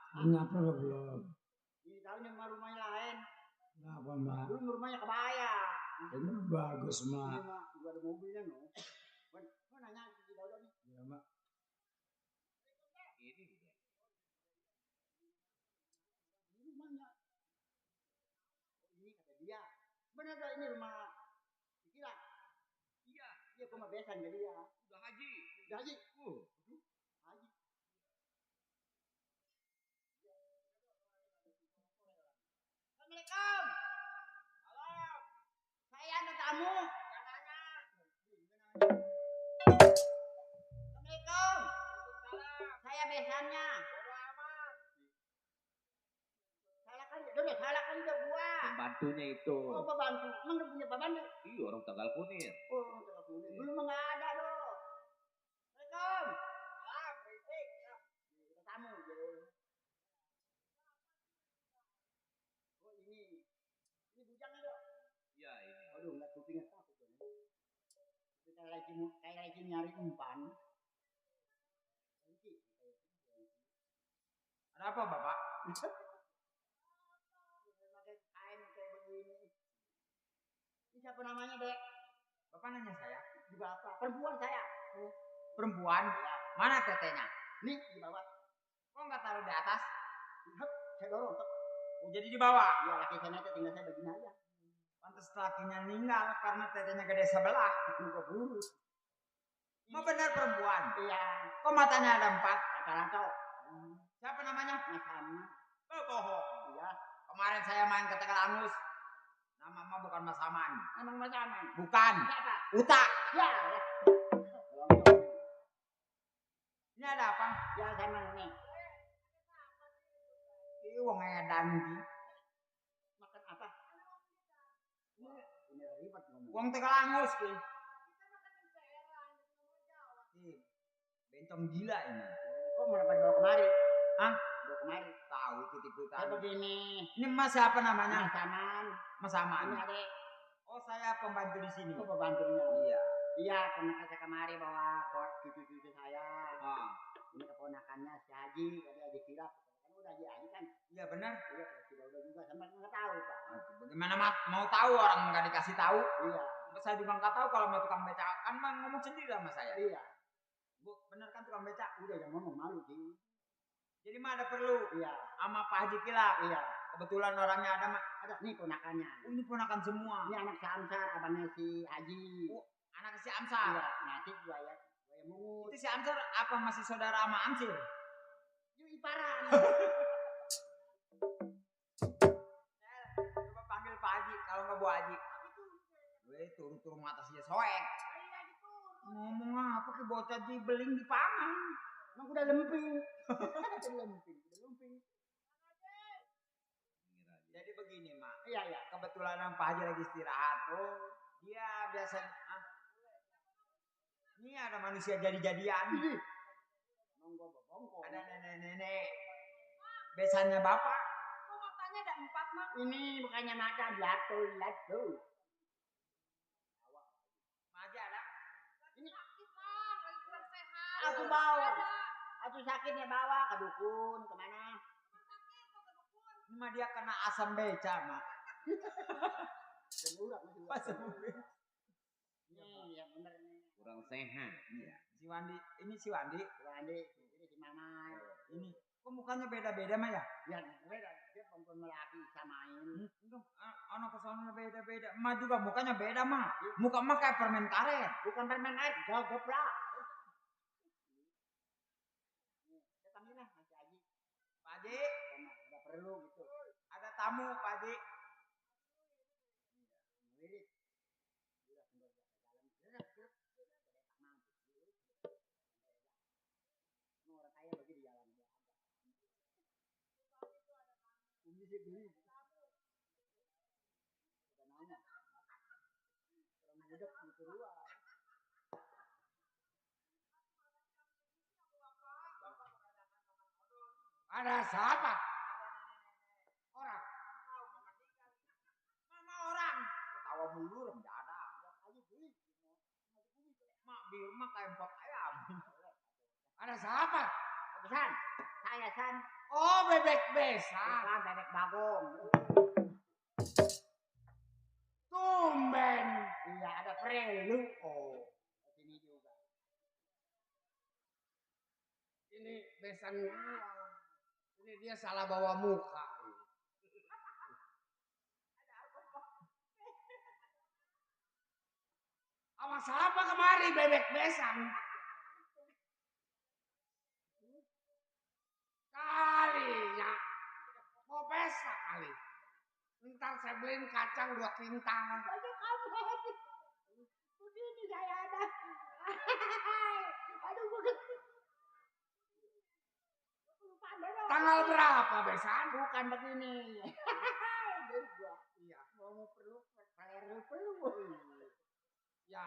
S3: Ngapa lo belum?
S1: Ini tahu nih rumahnya lain.
S3: Kenapa mak?
S1: Dulu rumahnya kebaya.
S3: Ini bagus mak.
S1: Ini mak, gua ada mobilnya no. Gua nanya di Daudo nih.
S3: Ya mak.
S2: Ini udah.
S1: Ini rumahnya. Ini kata dia. Benar dah ini rumah Kira.
S2: Iya.
S1: Dia rumah besan jadi ya.
S2: Udah haji.
S1: Udah haji.
S2: Haji.
S1: Assalamualaikum. Halo. Saya ada tamu. Yang nanya. Assalamualaikum. Saya besannya. Salah kan udah gua.
S2: Pembantunya itu.
S1: Oh, pembantu. Emang udah punya pembantu?
S2: Iya, orang Tegal Kunir.
S1: Oh, Tegal Kunir. Dulu mah enggak ada, doh. Assalamualaikum. Salam, berisik. Ada tamu, Oh, ini bujangnya, doh.
S2: Iya, ini.
S1: Aduh, enggak kupingnya takut, doh. Kayak lagi nyari umpan.
S5: Ada apa, Bapak?
S1: Pakai kain kayak begini. Ini siapa namanya, Dek?
S5: Bapak nanya saya.
S1: Di bapak. Perempuan saya.
S5: Perempuan?
S1: Ya.
S5: Mana tetenya?
S1: Nih, di bawah.
S5: Kok nggak taruh di atas?
S1: Saya dorong.
S5: Oh, jadi di bawah?
S1: Ya, laki saya itu tinggal saya begini aja.
S5: Pantes lakinya meninggal karena tetenya gede sebelah.
S1: Juga buruk.
S5: Mau benar perempuan?
S1: Iya.
S5: Kok matanya ada 4?
S1: Rata-rata.
S5: Siapa namanya?
S1: Mas Hama.
S5: Oh, bohong.
S1: Iya.
S5: Kemarin saya main ke Tegalangus. Nama mah bukan Mas Aman.
S1: Emang Mas Hama?
S5: Bukan.
S1: Siapa?
S5: Uta.
S1: Ya.
S5: Ini ada apa?
S1: Ya, sama nih.
S5: Ini wong edan iki.
S1: Makan apa? Ini ribet ngomong.
S5: Wong Tegalangus ki. Bencong gila ini.
S1: Kok mau dapat bawa kemari?
S5: Hah?
S1: Bawa kemari.
S5: Tahu ikut-ikutan.
S1: Saya begini.
S5: Ini Mas siapa namanya?
S1: Mas Aman.
S5: Mas Aman.
S1: Ini adek.
S5: Oh, saya pembantu di sini.
S1: Oh, pembantunya.
S5: Iya.
S1: Iya, karena saya kemari bawa cucu-cucu saya.
S5: Ah.
S1: Ini keponakannya si Haji, tadi Haji Kirap. Kan udah Haji kan?
S5: Iya benar.
S1: Iya, sudah juga sampai nggak tahu Pak.
S5: Bagaimana mau tahu orang nggak dikasih tahu?
S1: Iya.
S5: Saya juga nggak tahu kalau mau tukang beca kan ngomong sendiri sama saya.
S1: Iya.
S5: Bu, benar kan tukang beca?
S1: Udah yang ngomong malu sih.
S5: Jadi mah ada perlu.
S1: Iya.
S5: Sama Pak Haji Kilap.
S1: Iya.
S5: Kebetulan orangnya ada mah.
S1: Ada nih ponakannya.
S5: Oh, ini ponakan semua.
S1: Ini anak si Amsar, abangnya si Haji.
S5: Oh, anak si Amsar.
S1: Iya. Nanti gua ya mungut.
S5: Itu si Amsar apa masih saudara sama Amsir?
S1: Yuk iparan.
S5: Coba panggil Pak Haji kalau nggak Bu Haji. Gue turun-turun atasnya soek. Ngomong apa ke bocah dibeling di pangan.
S1: Emang udah lemping. Lemping.
S5: Jadi begini, Mak.
S1: Iya, iya.
S5: Kebetulan Pak Haji lagi istirahat. Oh, dia biasanya ini ada manusia jadi-jadian. Ada nenek-nenek. Besannya Bapak.
S4: Kok matanya ada 4, Mak?
S1: Ini bukannya mata jatuh.
S5: Maja ada.
S1: Ini
S4: Sakit, Mak. Lagi kurang sehat.
S1: aku bawa. Aku sakitnya bawa ke dukun kemana?
S5: Ini mah dia kena asam beca, Mak.
S1: Asam urat. Nih, yang bener nih.
S2: Kurang sehat.
S5: Iya. Si Wandi, ini si Wandi.
S1: Ini si Mama.
S5: Ini kok mukanya beda-beda, Mak ya?
S1: Ya, beda. Dia perempuan melaki samain.
S5: Enggak, anak kesannya beda-beda. Emak juga mukanya beda, Mak. Muka emak kayak permen karet.
S1: Bukan permen air, goprak. Kita panggilnya Mas Haji.
S5: Pak Haji,
S1: Ada perlu gitu.
S5: ada tamu, Pak Haji.
S1: Wirid. Orang kaya bagi di jalan. Ini sih beli. Udah nanya. Orang muda gitu luar.
S5: Ada siapa? Orang. Mama orang. Tawa mulu enggak ada. Mak biar mak kayak pot ayam. Ada siapa?
S1: Besan. Saya San.
S3: Oh, bebek besan.
S1: Bukan bebek bagong.
S3: Tumben.
S1: Iya, ada prelu. Oh, sini juga.
S3: Ini besan gua. Ini dia salah bawa muka. Awas apa kemari bebek besan? Kalinya mau pesta kali. Ntar saya beliin kacang 2 kintal.
S4: Aduh kamu. Begini saya ada. Aduh gue lupa deh.
S3: Tanggal berapa besan?
S1: Bukan begini.
S3: Iya.
S1: Mau perlu.
S3: Ya,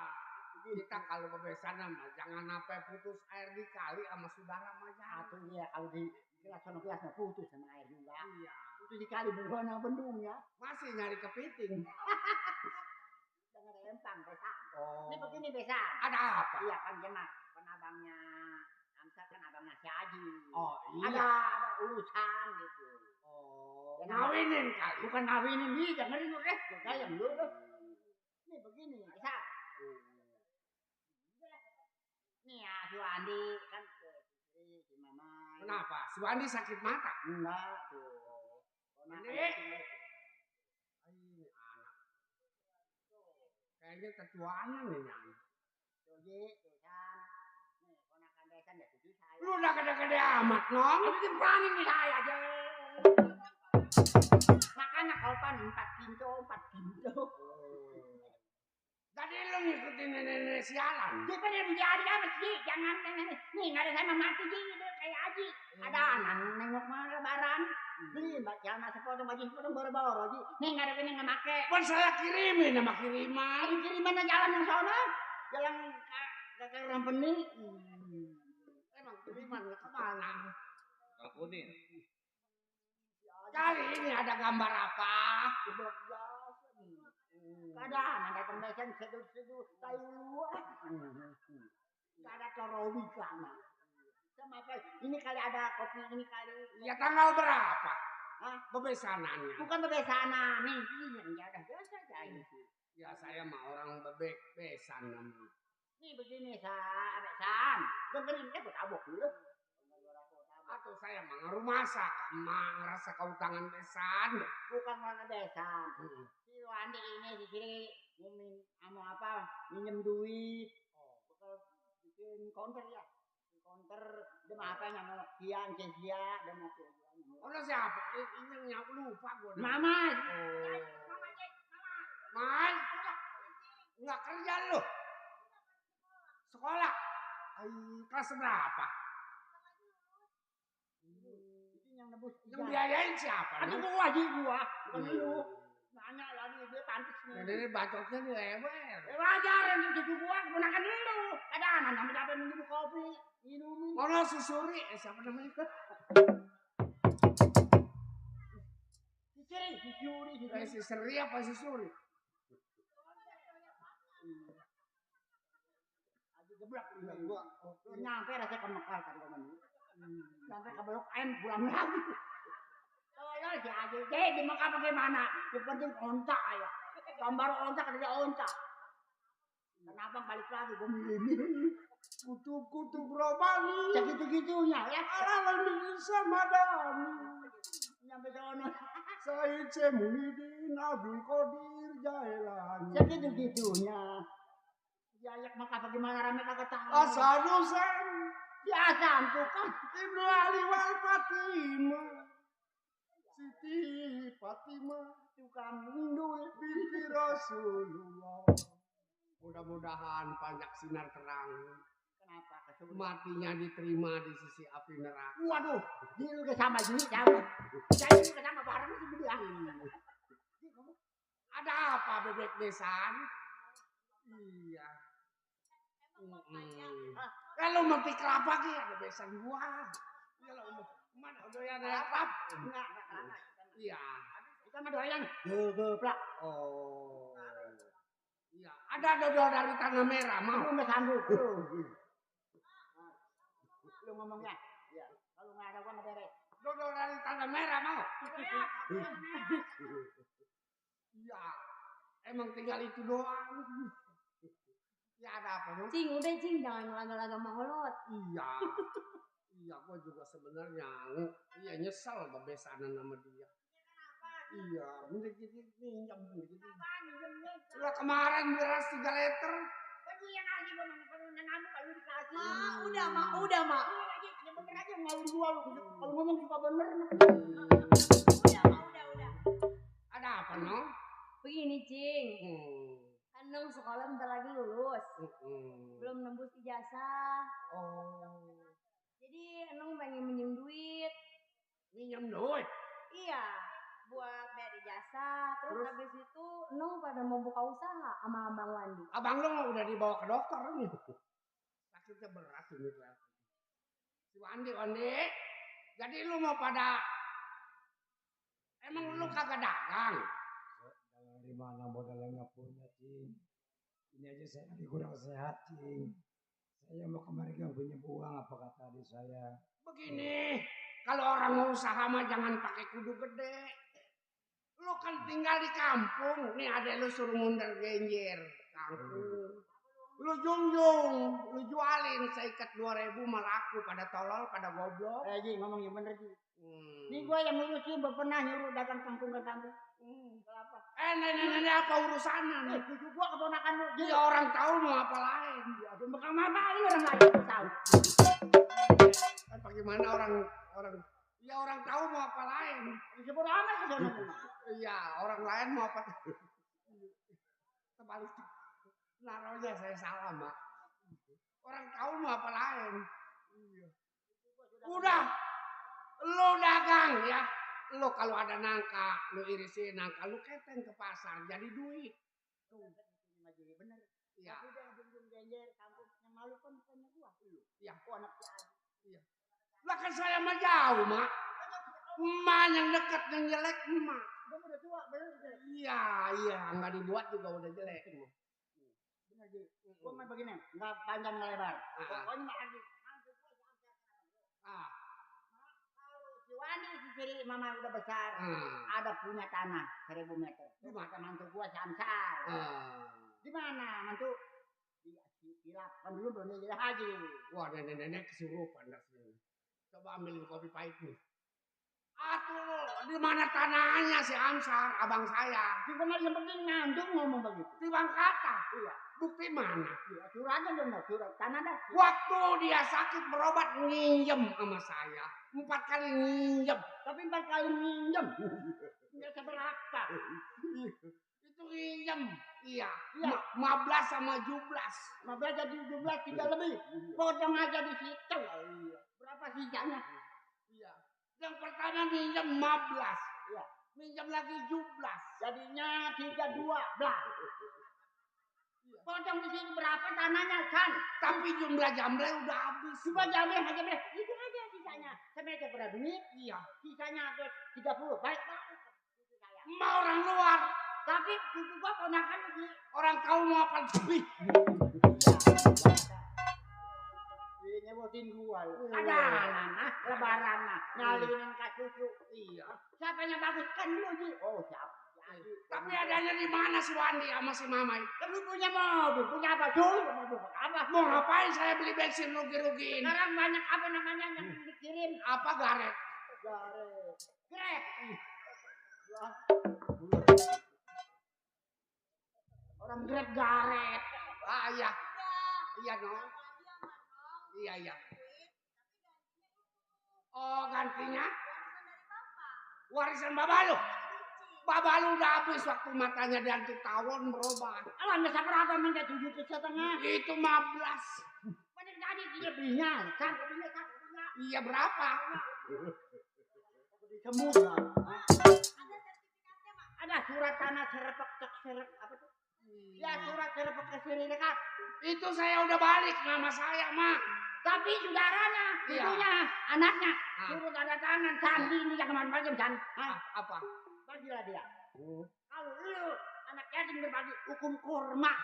S3: kita kalau kebesanan mah jangan sampai putus air di kali sama saudara mah jangan.
S1: Satu dia kalau di gelas sono gelasnya putus sama air juga.
S3: Iya.
S1: Putus di kali begono bendung ya.
S3: Masih nyari kepiting.
S1: Jangan rempang besan.
S3: Oh.
S1: Ini begini besan.
S3: Ada apa?
S1: Iya kan jenak. Kan abangnya Amsa kan abangnya si Haji.
S3: Oh iya.
S1: Ada urusan gitu.
S3: Oh.
S1: Ya,
S3: ngawinin kali.
S1: Bukan ngawinin dia, jangan dulu deh. Gayang dulu. Ini begini besan. Nih ya si Wandi kan istri si Mama.
S3: Kenapa? Si Wandi sakit mata?
S1: Enggak tuh.
S3: Ini anak. Kayaknya ketuanya nih yang.
S1: Jadi, tuh kan. Nih, ponakan besan ya tujuh saya.
S3: Lu udah gede-gede amat, Nong.
S1: Tapi dipanin nih saya aja. Makanya kalau pan 4 kinto.
S3: Jadi lu ngikutin nenek Siaran.
S1: Dia pada menjadi apa sih? Jangan nih nggak ada sama mati gini deh kayak Haji. Ada anak nengok mana lebaran. Beli jangan sepotong baju sepotong baru-baru Haji. Nih nggak ada yang nggak make.
S3: Pun saya kirimin sama kiriman.
S1: Tapi kiriman jalan yang sana. Jalan ke orang benih.
S3: Emang kiriman kemana?
S2: Teleponin.
S3: Kali ini ada gambar apa?
S1: Kadang datang besan seduh kayu luar. Gak ada torowi sana. Sama apa? Ini kali ada kopi ini kali.
S3: Ya tanggal berapa?
S1: Hah?
S3: Bebesanannya.
S1: Bukan bebesanan nih. Ini yang ada biasa aja ini.
S3: Ya saya mah orang bebek besan namanya.
S1: Nih begini besan. Dengerin gue tabok dulu.
S3: Atau saya mah ngaruh masak, emak ngerasa kautangan besan.
S1: Bukan karena besan. Si Wandi ini di sini mau apa? Minjem duit. Bikin counter ya. Counter dia apa namanya Kian Cesia dan aku.
S3: Oh siapa? Ini yang lupa gue.
S1: Mama.
S3: Mai, nggak kerja lu? Sekolah? Kelas berapa?
S1: Yang nebus
S3: yang biayain siapa?
S1: Aduh gua bukan lu. Nanya lagi dia pantas nih.
S3: Nah, ini bacotnya nih lewer.
S1: Wajar yang cucu gua keponakan lu. Kadang sampai dapat minum kopi, minumin.
S3: Ono susuri, siapa namanya? Si Seri apa si Suri?
S1: Aduh geblak gua. Nyampe rasa kemekar kan gua mandi. Sampai ke Blok M pulang lagi. Tolong si Haji. Jadi di Mekah bagaimana? Yang penting ontak ya. Gambar ontak ada ontak. Kenapa balik lagi gue milih
S3: Kutu-kutu robani.
S1: segitu-gitunya ya.
S3: Ala bisa madani.
S1: Nyampe sono.
S3: Saya Cemuhidin Abdul Qadir Jailan.
S1: Segitu-gitunya. Diayak Mekah bagaimana rame kagak tahu.
S3: Asadusan.
S1: Biasa tuh kan.
S3: Ibnu Ali wal Fatimah. Siti Fatimah.
S1: Tukang ndul.
S3: Binti Rasulullah. Mudah-mudahan pajak sinar terang.
S1: Kenapa?
S3: Matinya diterima di sisi api neraka.
S1: Waduh. Dia lu sama juga sama. Saya juga sama bareng sih dia.
S3: Ada apa bebek besan? Iya. Kalau mati kelapa ki ada besan gua. Kalau mana doyan kelapa?
S1: Enggak.
S3: Iya.
S1: Kita mah doyan. Geblak.
S3: Oh. Iya, ada dodol dari tanah merah mau.
S1: Lu enggak sanggup lu. Lu ngomongnya. Iya. Kalau nggak ada gua nggak beres.
S3: Dodol dari tanda merah mau. Iya. Emang tinggal itu doang. Ya ada apa no?
S4: Cing, udah cing, jangan laga-laga mangolot.
S3: Iya. Iya, gua juga sebenarnya iya nyesel bebesanan sama dia. Iya, mending gitu minjam gitu. Lah kemarin beras 3 liter.
S1: Kan yang ngasih gua mana kalau nanamu kalau dikasih.
S4: Ah, udah mak, udah mak.
S1: Iya lagi, ya bener aja ngawur gua lu. Kalau ngomong suka bener.
S4: Udah mak, udah.
S3: Ada apa no?
S4: Begini cing, kan Nong sekolah bentar lagi lulus, belum nembus ijazah.
S3: Oh,
S4: Jadi Nong pengen minjem duit.
S3: minjem duit.
S4: Iya, buat bayar ijazah. Terus habis itu Nong pada mau buka usaha sama Abang Wandi.
S3: Abang lo udah dibawa ke dokter nih. Sakitnya berat ini kan. Si Wandi. Jadi lu mau pada emang lu kagak dagang? Dari mana modalnya nggak punya, Cing? Ini aja saya lagi kurang sehat, Cing. Saya mau kemarin nggak punya uang, apa kata adik saya. Begini, kalau orang mau usaha mah jangan pakai kudu gede. Lu kan tinggal di kampung, nih ada lu suruh mundur genjer kampung. Lu jungjung, lu jualin seikat 2.000 malah laku pada tolol, pada goblok.
S1: Ji ngomong yang bener Ji. Ini gua yang ngurusin pernah nyuruh dagang kampung ke kampung. Kenapa?
S3: Nenek apa urusannya nih?
S1: Cucu gua keponakan lu.
S3: Dia orang tahu mau apa lain.
S1: Aduh, bakal ngapain orang lain tahu.
S3: Kan bagaimana orang ya orang tahu mau apa lain.
S1: Disebut amat ke sana tuh.
S3: Iya, orang lain mau apa. Terbalik. Naronya saya salah, Mak. Orang tahu mau apa lain. Iya. Udah. Lu dagang ya. Lu kalau ada nangka, lu irisin nangka, lu keteng ke pasar jadi duit.
S1: Tuh, bener.
S3: Iya.
S1: Tapi udah junjung genjer kampung yang malu kan bukannya gua.
S3: Iya.
S1: Oh, anak si Adi.
S3: Iya. Lah kan saya mah jauh, Mak. Emak yang dekat yang jelek emak.
S1: Gua udah tua, bener.
S3: Iya, nggak dibuat juga udah jelek.
S1: Bener Ji. Gua main begini, nggak panjang nggak lebar. Pokoknya mah Adi.
S3: Ah.
S1: Si Wandi si Ciri mama udah besar, ada punya tanah 1.000 meter. Itu mata mantu gua Samsar. Di mana mantu? Di Silap. Kan dulu belum jadi haji.
S3: Wah, nenek kesurupan dah sini. Coba ambilin kopi pahit nih. Atuh, di mana tanahnya si Amsar, abang saya?
S1: Si benar yang penting ngantung ngomong begitu.
S3: Di Bangkata.
S1: Iya.
S3: Bukti mana?
S1: Iya, suratnya dong, surat tanah dah.
S3: Waktu dia sakit berobat nginjem sama saya. 4 kali nginjem.
S1: Tapi 4 kali nginjem. Nggak seberapa.
S3: Itu nginjem. Iya. 15 sama 17.
S1: 15 jadi 17 tinggal lebih. Potong aja di situ. Iya. Berapa sisanya?
S3: Iya. Yang pertama minjem 15.
S1: Iya.
S3: Minjem lagi 17.
S1: Jadinya 312. Potong di sini berapa tanahnya kan?
S3: Tapi jumlah jamble udah habis.
S1: Cuma jamble aja deh. Itu aja sisanya. Saya aja pada duit.
S3: Iya.
S1: Sisanya ada 30. Baik banget.
S3: Mau orang luar.
S1: Tapi cucu gua ponakan lagi.
S3: Orang tahu mau apa lebih.
S1: Nyebutin gua. Ada anak lebaran mah nyalinin ke cucu.
S3: Iya.
S1: Siapa yang baguskan lu Ji? Oh siapa?
S3: Tapi adanya di mana si Wandi sama si Mamai?
S1: Kan lu punya mobil, punya apa cuy? Mobil apa?
S3: Mau ngapain saya beli bensin rugi-rugiin?
S1: Sekarang banyak apa namanya yang dikirim?
S3: Apa garet?
S1: Garet. Grab. Orang Grab garet.
S3: Ah iya. Iya no. Iya. Oh gantinya? Warisan bapak lu? Bapak lu udah habis waktu matanya diantuk tawon berubah.
S1: Alah nggak berapa minta 7,5.
S3: Itu 15.
S1: Padahal tadi lebihnya. Kan lebihnya.
S3: Iya berapa?
S1: Semua. Ada surat tanah serepek apa tuh? Ya surat serepek kesirikan.
S3: Itu saya udah balik nama saya mak.
S1: Tapi saudaranya, ibunya, anaknya, suruh tanda tangan. Sandi ini yang kemarin-kemarin kan?
S3: Apa?
S1: Bagilah dia. Kalau lu anak yatim berbagi hukum kurma.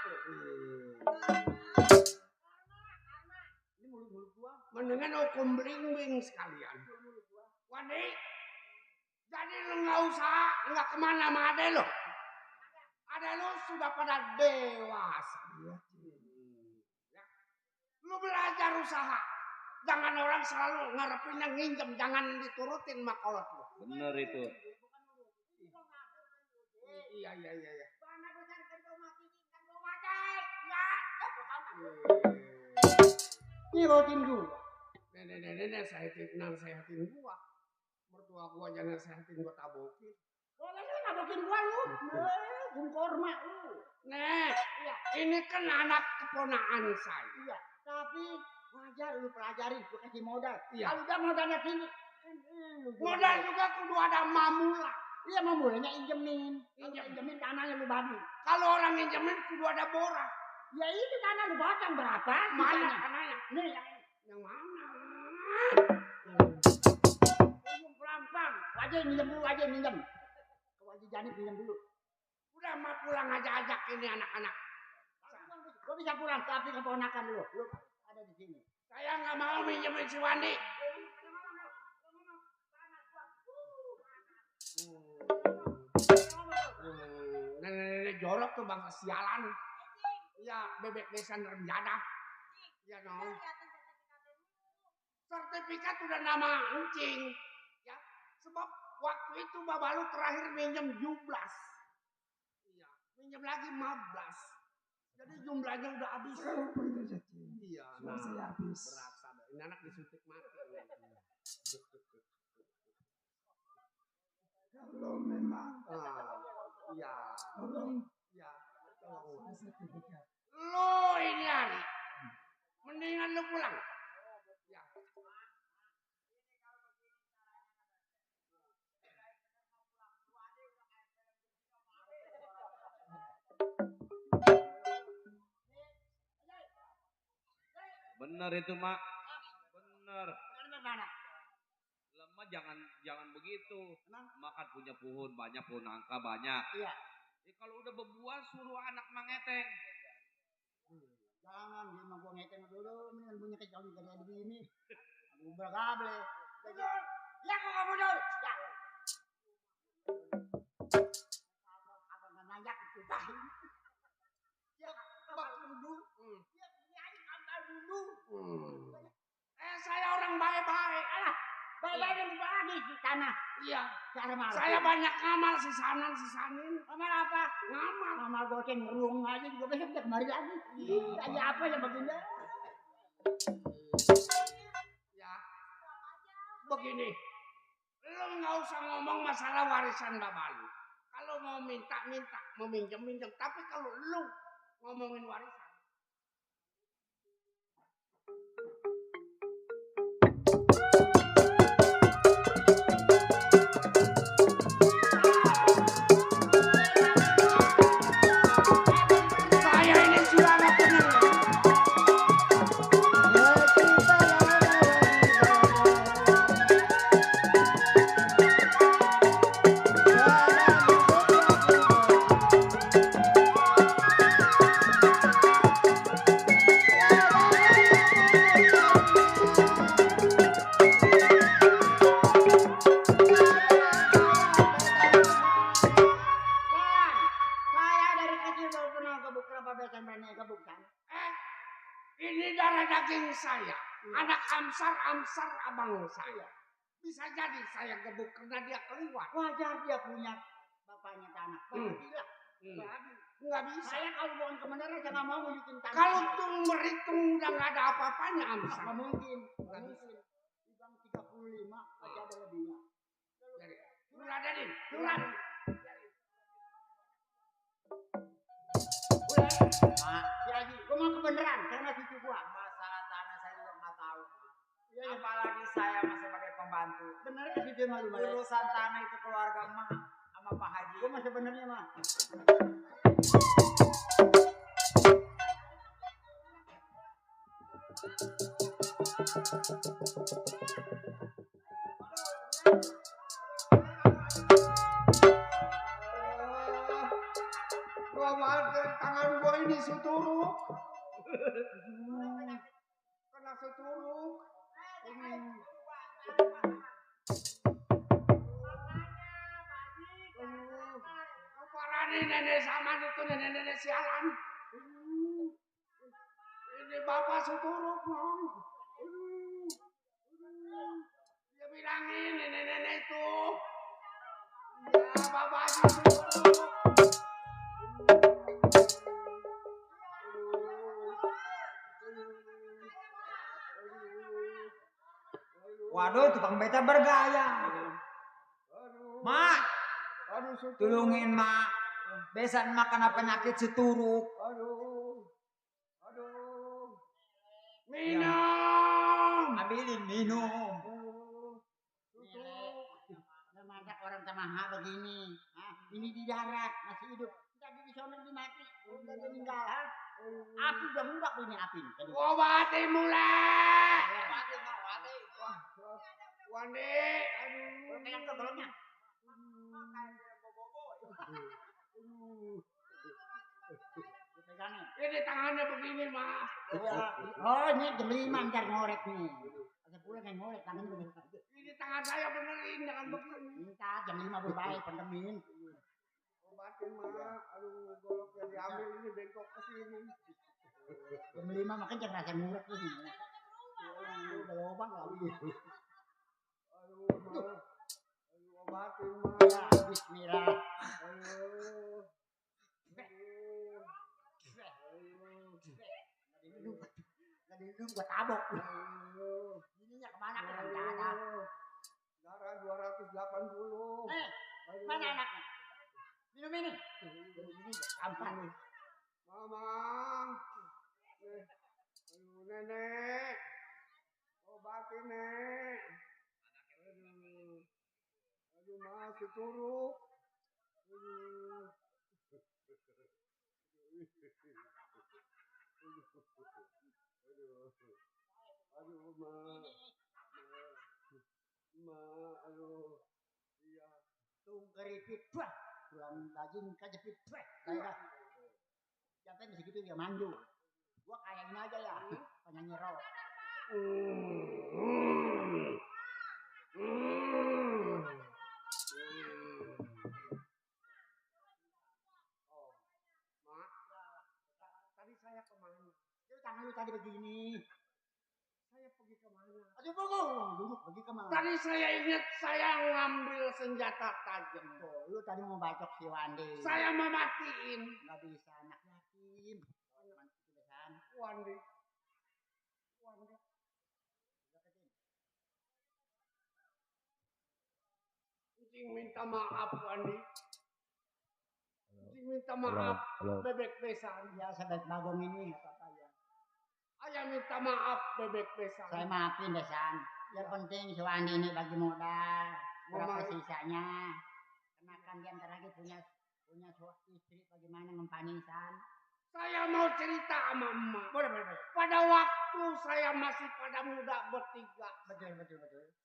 S1: Ini mulut gua.
S6: Mendingan hukum blimbing sekalian. Wandi, jadi lu nggak kemana sama ade lo. Ade lu sudah pada dewasa. Ya. Lu belajar usaha. Jangan orang selalu ngarepin yang nginjem, jangan diturutin makolot lu.
S2: Bener itu.
S6: Iya.
S1: Ini rutin gua.
S6: Nenek sehatin gua. Mertua gua jangan sehatin gua tabokin.
S1: Kalau lu nabokin gua lu. Gungkorma lu.
S6: Nek, ini kan anak keponaan saya.
S1: Iya, tapi wajar lu pelajari, gua kasih modal.
S6: Iya.
S1: Kalau udah modalnya tinggi,
S6: Modal juga kudu ada mamula.
S1: Iya, mamulanya injemin. Injemin tanahnya lu bagi.
S6: Kalau orang injemin kudu ada borak.
S1: Ya itu tanah lu batang berapa?
S6: Mana tanahnya?
S1: Nih,
S6: Yang mana?
S1: pelan-pelan. Wajah minjem dulu, wajah minjem. Wajah Janib minjem dulu.
S6: Udah mah pulang aja ajak ini anak-anak.
S1: Gua bisa pulang, tapi keponakan lu. Lu ada di sini.
S6: Saya nggak mau minjemin si Wandi. Nenek jorok tuh bangsa sialan. Iya, bebek besan renjada. Iya dong. Sertifikat udah nama encing. Ya, sebab waktu itu babalu terakhir minjem 17. Iya, minjem lagi 15. Jadi jumlahnya udah habis.
S3: Berapa itu jadi?
S6: Iya,
S3: Sudah saya habis.
S6: berasa. Ini anak disuntik mati.
S3: Kalau memang
S6: Iya.
S3: tolong
S6: Iya.
S3: saya sertifikat.
S6: Lu ini Ali. Mendingan lu pulang. Ya.
S2: Bener itu, Mak. Bener.
S1: Mana?
S2: Lemah jangan begitu. Makan punya pohon banyak, pohon nangka banyak.
S1: Iya.
S2: Kalau udah berbuah suruh anak mangeteng.
S1: Jangan dia mau gua ngeteng dulu, mendingan punya kecoa kayak begini. Aduh, bergable. Ya kok kamu dulu? Ya. Apa nanyak itu tahu? Ya, bak dulu. Ya, ini aja kamar dulu.
S6: Saya orang baik-baik.
S1: Alah, baik-baik yang bagi di tanah.
S6: Iya.
S1: Cara malah.
S6: Saya banyak ngamal sisanin.
S1: Ngamal apa?
S6: Ngamal.
S1: Ngamal goceng ngerung aja juga besok dia kemari lagi. Aja apa yang begini?
S6: Ya. Begini. Lu nggak usah ngomong masalah warisan babalu. Kalau mau minta, mau minjem. Tapi kalau lu ngomongin warisan. Saya ini sudah nggak bener.
S1: Saya dari kecil baru pernah gebuk kelapa besan berani gebuk kan.
S6: Ini darah daging saya. Anak Amsar abang saya. Bisa jadi saya gebuk karena dia keliwat.
S1: Wajar dia punya bapaknya tanah. Bapak bilang.
S6: Nggak bisa.
S1: Saya kalau bukan kebenaran saya nggak mau nunjukin tanah.
S6: Kalau tung meritung udah nggak ada apa-apanya Amsar.
S1: nggak mungkin. Di bang 35 aja ada lebihnya.
S6: Lu ladenin.
S1: Si Haji, gua mau kebenaran karena cucu gua.
S7: Masalah tanah saya juga nggak tahu.
S1: Iya, iya.
S7: Apalagi saya masih sebagai pembantu.
S1: Bener kan cucu mah lu balik.
S7: Urusan tanah itu keluarga emak sama Pak Haji.
S1: Gua mah sebenarnya mah.
S6: Gua tangan gua ini suturuk. Kena suturuk seturuk. Parani nenek sama itu nenek siaran. Ini bapak seturuk nong. Dia bilangin nenek itu. Ya bapak seturuk.
S7: Waduh, tukang beca bergaya. Mak, tulungin mak. Besan makan penyakit seturuk.
S6: Minum.
S7: Ambilin minum.
S1: Ada masak orang tamaha begini. Ini di darat masih hidup. Tadi di sana di mati. Udah meninggal. Api udah mudak ini api.
S6: Obati mulai. Wandi.
S1: Aduh. Pegang tuh golongnya.
S6: Ini tangannya begini mah.
S1: Oh ini jam 5 ntar ngorek nih. Ada pulang yang ngorek tangannya begini.
S6: Ini tangan saya benerin jangan begini.
S1: Minta jam 5 baru baik pendemin.
S6: Obatin mah. Aduh golok yang diambil ini bengkok ke sini.
S1: Jam 5 makanya jangan rasa ngorek tuh sih. Udah lobang lagi.
S6: Aduh mah. Aduh obatin mah.
S1: Ya bismillah.
S6: Aduh.
S1: Nggak dihidup gua tabok. Ininya kemana kan nggak ada.
S6: Darah 280.
S1: Mana anaknya? Minum ini. Ini gampang nih.
S6: Mama. Aduh nenek. Obatin nek. Aduh mah seturuk. Aduh aduh iya
S1: Tung keripit bah pulang daging kejepit bah daerah sampai di segitu dia mandu gua kayak ini aja ya penyanyi rock
S6: tadi saya kemana?
S1: Tangan lu tadi begini.
S6: Saya pergi kemana?
S1: Aduh bongong, duduk pergi kemana?
S6: Tadi saya ingat saya ngambil senjata tajam.
S1: Tuh, lu tadi mau bacok si Wandi.
S6: Saya mau matiin.
S1: Nggak bisa anak yatim. Kan?
S6: Wandi. Cing minta maaf Wandi. Cing minta maaf. Bebek besan.
S1: Ya sebek bagong ini apa ya.
S6: Ayah minta maaf bebek besan.
S1: Saya maafin besan. Yang penting si Wandi ini bagi modal. Berapa sisanya? Kenakan dia ntar lagi punya istri bagaimana ngempanisan.
S6: Saya mau cerita sama emak.
S1: Boleh.
S6: Pada waktu saya masih pada muda bertiga.
S1: Betul.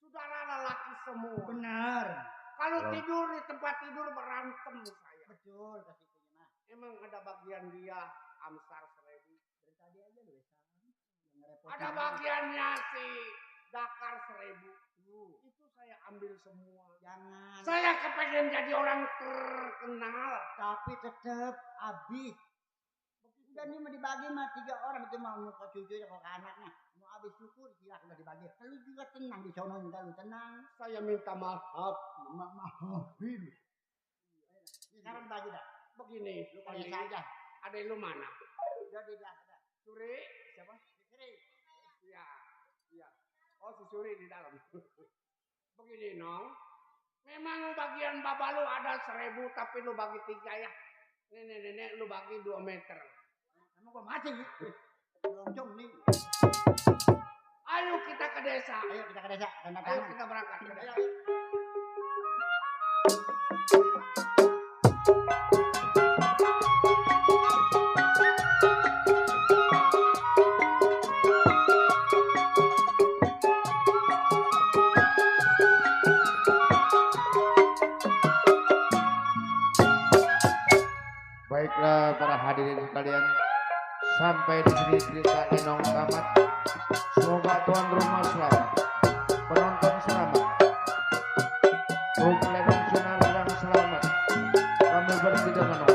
S6: Saudara lelaki semua.
S1: Benar.
S6: Kalau tidur di tempat tidur berantem saya.
S1: Betul kasihnya mah.
S6: Emang ada bagian dia Amsar 1000.
S1: Dari tadi aja lu
S6: ada bagiannya si Dakar 1000. Itu saya ambil semua.
S1: Jangan.
S6: Saya kepengen jadi orang terkenal.
S1: Tapi tetap habis. Udah ini mau dibagi mah 3 orang itu mau ke cucunya ke anaknya. Mau habis syukur silakan udah dibagi. Lu juga tenang di sono minta lu tenang.
S6: Saya minta maaf.
S1: Maafin. Sekarang bagi dah.
S6: Begini,
S1: Lu kali saja.
S6: Ada lu mana?
S1: Udah di belakang ada.
S6: Suri,
S1: Siapa? Suri.
S6: Iya. Oh si Suri di dalam. Begini Nong. Memang bagian bapak lu ada 1000 tapi lu bagi 3 ya. Nenek lu bagi 2 meter.
S1: Emang gua mati. Lonjong nih.
S6: Ayo kita ke desa.
S1: Ayo kita ke desa. Tanda
S6: Ayo
S1: tangan.
S6: kita berangkat ke desa.
S5: Baiklah para hadirin sekalian, Sampai di sini cerita Lenong tamat. Semoga tuan rumah selamat, penonton selamat, grup Lenong Sinar selamat. Kami bertiga menang.